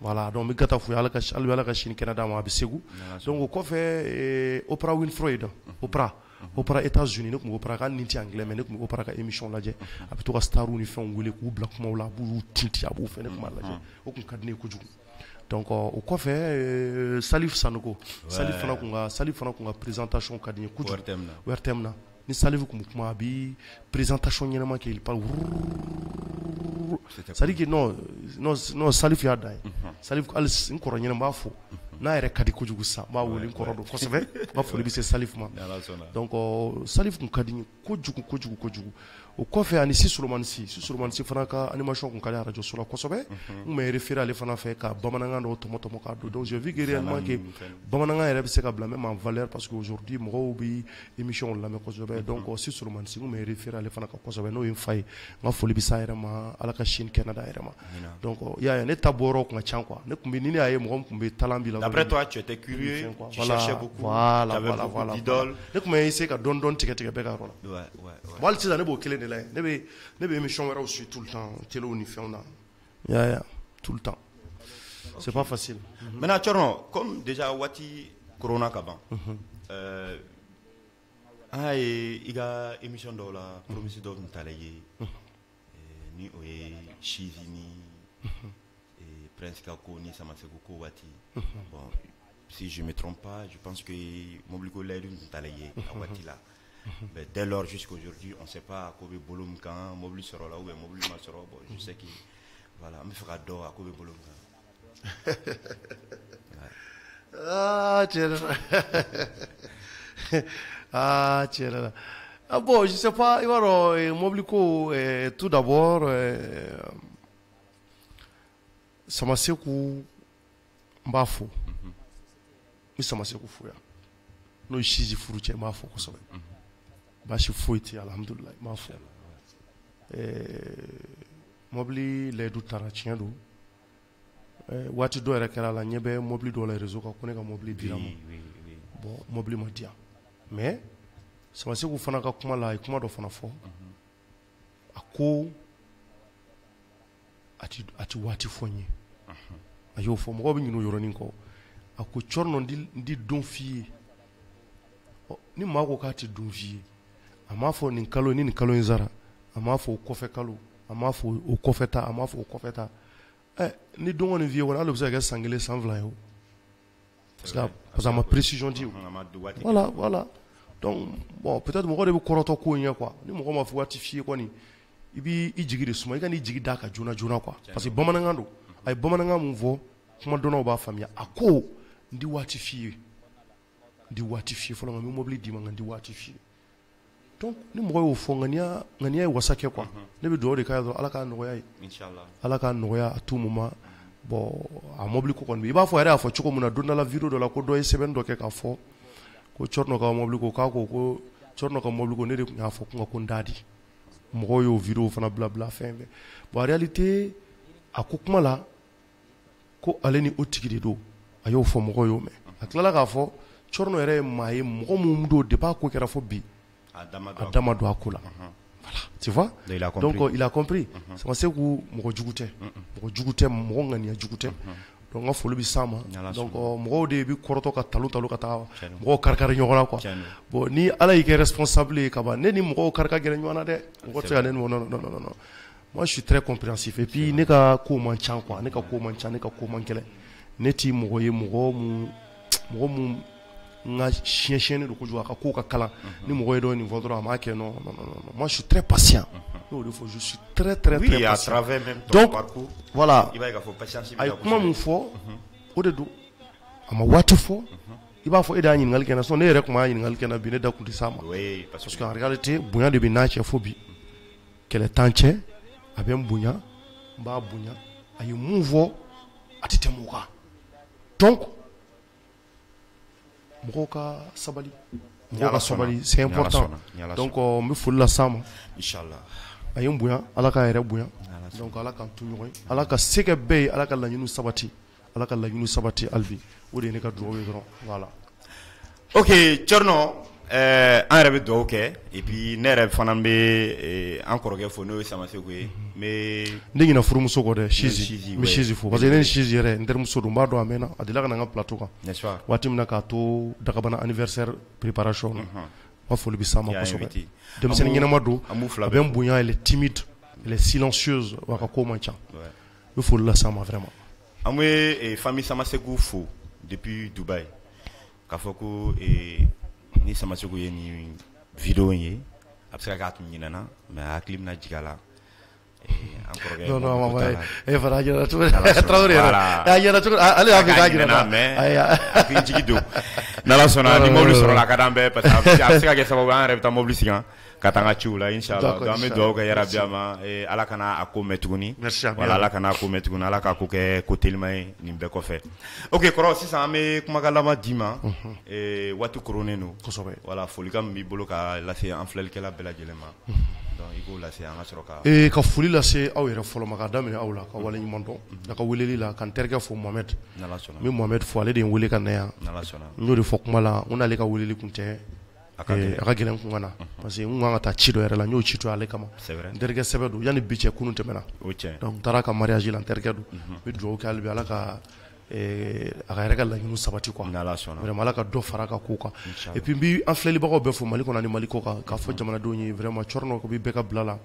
Voilà, donc n bɛ Gata fo, Ala ka hali Ala ka sini kɛnɛ d'a ma, a bɛ Segu. Donc o kɔfɛ, Oprah Winfrey dɔn, Oprah États-Unis, ne tun bɛ Oprah ka, hali ni n tɛ anglais mɛn, ne tun bɛ Oprah ka émission lajɛ. A bɛ to ka stars ni fɛnw wele k'u bila kumaw la, a b'u tintin, a b'u fɛn, ne tun b'a lajɛ, o tun ka di ne ye kojugu. Donc o kɔfɛ, Salif Sanogo, Salif fana kun ka présentation ka di n ye kojugu. ORTM na, ni Salif tun bɛ kuma, a bɛ présentation ɲɛnama kɛ, il parle, c'est à dire que non non non, Salif y'a dan ye. Salif, hali n kɔrɔ ɲɛna, n b'a fo, n'a yɛrɛ ka di kojugu sisan, n b'a wele, n kɔrɔ don kosɛbɛ, n ka foli bɛ se Salif ma. Donc Salif tun ka di n ye kojugu kojugu kojugu. O kɔfɛ, ani Si Solomani Si, Si Solomani Si fana ka animation tun ka di radio so la kosɛbɛ. N tun bɛ référé ale fana fɛ ka bamanankan dɔw tɔmɔ tɔmɔ k'a don. Donc j'ai vu que réellement que bamanankan yɛrɛ bɛ se ka bila même en valeur, parce que aujourd'hui mɔgɔw bɛ émission lamɛn kosɛbɛ. Donc Si Solomani Si, n tun bɛ référé ale fana kan kosɛbɛ, n'o ye n fa ye. N ka foli bɛ s'a yɛrɛ ma, Ala ka sini kɛnɛ d'a yɛrɛ ma. Donc i y'a ye, ne ta bɔyɔrɔ tun ka ca quoi. Ne tun bɛ, ni ne y'a ye mɔgɔ min tun bɛ talent b'i la. D'après toi, tu étais curieux, tu cherchais beaucoup, voilà, tu avais voilà, beaucoup voilà, d'idoles. Ne tun bɛ essayer ka dɔɔni dɔɔni tigɛ tigɛ bɛɛ ka yɔrɔ la. Bon, hali sisan ne b'o kelen de la yen. Ne bɛ émission wɛrɛw suit tout le temps, télé ni fɛnw na. I y'a ye, tout le temps. C'est pas facile. Maintenant, Thierno, comme déjà waati corona ka ban, an y'a ye i ka émission dɔw la, promesse dɔw tun taara i ye, ni o ye Chizi ni Prince ka ko ni Samaseko ko waati. Bon, si je me trompe pas, je pense que mobili ko layidu tun taara i ye a waati la. Mais dès lors jusqu'aujourd'hui, on ne sait pas ko bɛ bolo min kan, mobili sɔrɔla ou bien mobili ma sɔrɔ. Bon, je sais que voilà, an bɛ fɛ ka dɔn a ko bɛ bolo min kan. Ah, tiɲɛ yɛrɛ la. Ah, tiɲɛ yɛrɛ la. Ah bon, je sais pas, i b'a dɔn, mobili ko, tout d'abord, Samaseku, n b'a fo. N bɛ Samaseku fo yan. N'o ye Chizi furu cɛ, n b'a fo kosɛbɛ. Baasi foyi tɛ yen, alhamdulilayi, n b'a fo. Mobili layidu taara, tiɲɛ don. Waati dɔ yɛrɛ kɛra la, ɲɛ bɛ mobili dɔw la réseau kan ko ne ka mobili dira ma. Bon, mobili ma di yan. Mais Samaseku fana ka kuma la, a ye kuma dɔ fana fɔ. A ko a ti waati fɔ n ye. A y'o fɔ, mɔgɔw bɛ ɲinɛ o yɔrɔnin kɔ. A ko Thierno, n di don f'i ye. Ɔ, ni maa ko k'a tɛ don f'i ye, a m'a fɔ nin kalo ni nin kalo in sara, a m'a fɔ o kɔfɛ kalo, a m'a fɔ o kɔfɛ ta, a m'a fɔ o kɔfɛ ta. Ɛ, ni don kɔni f'i ye kɔni, hali o bɛ se ka kɛ san 1 san 2 ye o. Parce que a ma précision di o. Voilà. Donc bon, peut-être mɔgɔ de bɛ kɔrɔtɔ ko in ɲɛ quoi. Ni mɔgɔ ma fɔ waati f'i ye kɔni, i b'i i jigi de suma, i ka n'i jigi d'a kan joona joona quoi. Parce que bamanankan don. A ye bamanankan mun fɔ, kumadɔnnaw b'a faamuya. A ko n di waati f'i ye. N di waati f'i ye fɔlɔ, nka n bɛ mobili d'i ma, nka n di waati f'i ye. Donc ni mɔgɔ y'o fɔ, ŋaniya ŋaniya ye wasa kɛ quoi. Ne bɛ dugawu de k'a ye dɔrɔn, Ala k'a nɔgɔya ye. Ala k'a nɔgɔya à tout moment. Bon, a mobili ko kɔni, i b'a fɔ a yɛrɛ y'a fɔ cogo min na, don dɔ la vidéo dɔ la, ko dɔ ye sɛbɛnni dɔ kɛ k'a fɔ ko Thierno ka mobili ko, k'a ko ko Thierno ka mobili ko, ne de tun y'a fɔ ko n t'a di. Mɔgɔw y'o vidéo fana bila bila fɛn bɛɛ. Bon, en réalité, a ko kuma la ko ale ni o tigi de don. A y'o fɔ, mɔgɔw y'o mɛn. A tilala k'a fɔ Thierno yɛrɛ ye maa ye, mɔgɔ mun don, depuis a ko kɛra fo bi, A da ma a da ma don a ko la. Voilà, tu vois? Il a compris. Donc il a compris. Samaseku mɔgɔ jugu tɛ. Mɔgɔ jugu tɛ, mɔgɔ ŋaniya jugu tɛ. Donc n ka foli bɛ s'a ma. Donc mɔgɔw de bɛ kɔrɔtɔ ka talo talo ka taa mɔgɔw kari-kari ɲɔgɔn na quoi. Bon, ni Ala y'i kɛ responsable ye ka ban, ne ni mɔgɔw kari ka gɛlɛn ɲɔgɔn na dɛ. Mɔgɔ tɛ se ka ne ni non non non non non. Moi, je suis très compréhensif et puis ne ka ko man ca quoi. Ne ka ko man ca, ne ka ko man gɛlɛn. Ne ti mɔgɔ ye mɔgɔ mun n ka siɲɛ siɲɛnen don kojugu, a ka ko ka kalan. Ni mɔgɔ ye dɔ nin fɔ dɔrɔn, a m'a kɛ, non non non non. Moi, je suis très patient. Ne y'o de fɔ, je suis très très Oui, très à patient. travers même ton Donc parcours, voilà. i b'a ye k'a fɔ patience A ye kuma mun fɔ, o de don. A ma waati fɔ. I b'a fɔ e de y'a ɲininkali kɛ n na, sinon ne yɛrɛ tun b'a ɲininkali kɛ n na bi, ne da tun tɛ s'a ma. Oui, parce Parce qu'en réalité, bonya de bɛ n'a cɛ fo bi. Kɛlɛ t'an cɛ, a bɛ n bonya, n b'a bonya. A ye mun fɔ, a tɛ tɛmɛ o kan. Donc mɔgɔw ka sabali. Mɔgɔ ka sabali, c'est important. Donc n bɛ foli las'a ma. Inchallah. A ye n bonya, Ala k'a yɛrɛ bonya. Donc Ala k'an to ɲɔgɔn ye, Ala ka se kɛ bɛɛ ye, Ala ka laɲiniw sabati, Ala ka laɲiniw sabati hali bi. O de ye ne ka dugawu ye dɔrɔn, voilà. Ok Thierno, an yɛrɛ bɛ dugawu kɛ et puis ne yɛrɛ fana bɛ an kɔrɔkɛ fo, n'o ye Samaseku ye. N bɛ n tɛ ɲinɛ furumuso kɔ dɛ, Sizi, n bɛ Sizi fo parce que ne ni Sizi yɛrɛ n terimuso don, n b'a dɔn a mɛnna, a delila ka na n ka plateau kan. N'est-ce pas? Waati min na k'a to Dagabana anniversaire préparation na. N ka foli bɛ s'a ma kosɛbɛ. Denmisɛnnin ɲɛnama don, a bɛ n bonya, elle est timide, elle est silencieuse, wa a ka ko man ca. N bɛ foli las'a ma vraiment. An bɛ famille Samaseku fo depuis Dubaï, k'a fɔ ko ni Samaseku ye nin vidéo in ye, a bɛ se ka kɛ a tun ɲinɛna, mais a hakili bɛna jigin a la. An kɔrɔkɛ. Non non, e fana a ɲinɛna cogo di? Tarawele yɛrɛ a ɲinɛna cogo di? Ale y'a fɔ k'a ɲinɛna, mais hakili jigi don. N'Ala sɔnna, ni mobili sɔrɔla a ka d'an bɛɛ, parce que a bɛ se ka kɛ sababu ye an yɛrɛ bɛ taa mobili sigi ka taa an ka ciw la, inchallah. Donc an bɛ dugawu kɛ yarabi a ma, Ala kana a ko mɛn tuguni. Voilà, Ala kana a ko mɛn tuguni, Ala k'a ko kɛ ko telima ye nin bɛɛ kɔfɛ. Ok kɔrɔ, sisan an bɛ kumakan laban d'i ma, waati koronnen don. Kosɛbɛ. Voilà, folikan min b'i bolo ka lase an filɛlikɛla bɛɛ lajɛlen ma. Donc i k'o lase, an ka sɔrɔ ka ka foli lase aw yɛrɛ fɔlɔ ma, ka daminɛ aw la, ka waleɲuman dɔn a ka weleli la, ka n terikɛ fo Mohamed. N'Ala sɔnna. N bɛ Mohamed fo, ale de ye n wele ka na yan. N'Ala sɔnna. N y'o de fɔ kuma la, n ko n'ale ka weleli kun tɛ, a ka gɛlɛn kun ka na, parce que n kun kan ka taa ci dɔ yɛrɛ la, n y'o ci to ale kama. C'est vrai. N terikɛ sɛbɛ don, yanni bi cɛ kunun tɛmɛna. O tiɲɛ. Donc n taara ka mariage la, n terikɛ don. N bɛ dugawu kɛ hali bi, Ala ka a ka yɛrɛ ka laɲiniw sabati quoi. N'Ala sɔnna. Vraiment Ala ka dɔ fara a ka kow kan. Et puis n bɛ an filɛlibagaw bɛɛ fo Mali kɔnɔ ani Mali kɔ kan, k'a fɔ jamanadenw ye vraiment Thierno ko bɛ bɛɛ ka bila la.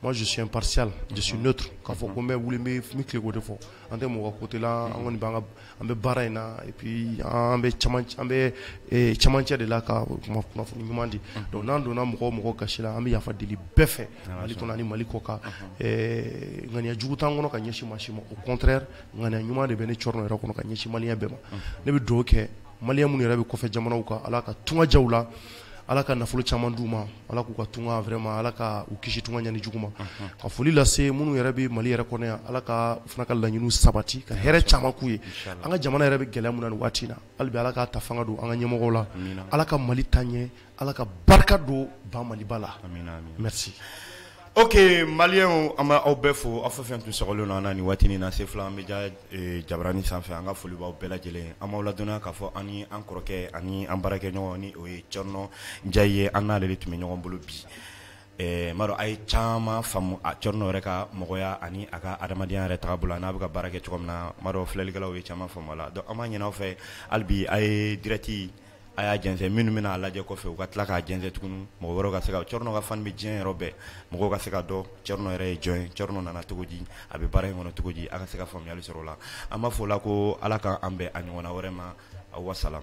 Moi je suis impartial, je suis neutre. K'a fɔ ko n bɛ wuli n bɛ tile k'o de fɔ. An tɛ mɔgɔ côté la, an kɔni b'an ka an bɛ baara in na, et puis an bɛ camancɛ de la ka kunnafoni ɲuman di. Donc n'an donna mɔgɔ o mɔgɔ gasi la, an bɛ yafa deli bɛɛ fɛ, Mali kɔnɔ ani Mali kɔ kan. Ŋaniya jugu t'an kɔnɔ ka ɲɛsin maa si ma, au contraire ŋaniya ɲuman de bɛ ne Thierno yɛrɛ kɔnɔ ka ɲɛsin malien bɛɛ ma. Ne bɛ dugawu kɛ malien minnu yɛrɛ bɛ kɔfɛ jamanaw kan, Ala ka tunga ja u la, Ala ka nafolo caman d'u ma, Ala k'u ka tunga vraiment, Ala ka u kisi tunga ɲani jugu ma. Ka foli lase minnu yɛrɛ bɛ Mali yɛrɛ kɔnɔ yan, Ala ka fana ka laɲiniw sabati, ka hɛrɛ caman k'u ye. An ka jamana yɛrɛ bɛ gɛlɛya mun na nin waati in na, hali bi Ala k'a ta fanga don an ka ɲɛmɔgɔw la, Ala ka Mali taa ɲɛ, Ala ka barika don ba Maliba la. Merci. Ok maliyɛnw, an b'aw bɛɛ fo, aw fɛn fɛn tun sɔgɔlen don an na nin waati in na C2 Media jabarani sanfɛ, an ka foli b'aw bɛɛ lajɛlen. An b'aw ladɔnniya k'a fɔ an ni an kɔrɔkɛ ani an baarakɛɲɔgɔn ni o ye Thierno Ndiaye ye, an n'ale de tun bɛ ɲɔgɔn bolo bi. N b'a dɔn a ye caman faamu Thierno yɛrɛ ka mɔgɔya ani a ka adamadenya yɛrɛ taabolo la, n'a bɛ ka baara kɛ cogo min na, n b'a dɔn filɛlikɛlaw ye caman faamu a la. Donc an b'a ɲini aw fɛ hali bi, a ye direct a y'a jɛnsɛn, minnu bɛna a lajɛ kɔfɛ u ka tila k'a jɛnsɛn tuguni, mɔgɔ wɛrɛw ka se ka Thierno ka fan bɛ diɲɛ yɔrɔ bɛɛ, mɔgɔw ka se ka dɔn Thierno yɛrɛ ye jɔn ye, Thierno nana cogo di, a bɛ baara in kɔnɔ cogo di, a ka se ka faamuyali sɔrɔ o la. An b'a fɔ o la ko Ala k'an bɛn a ɲɔgɔnna wɛrɛ ma. Wa salam.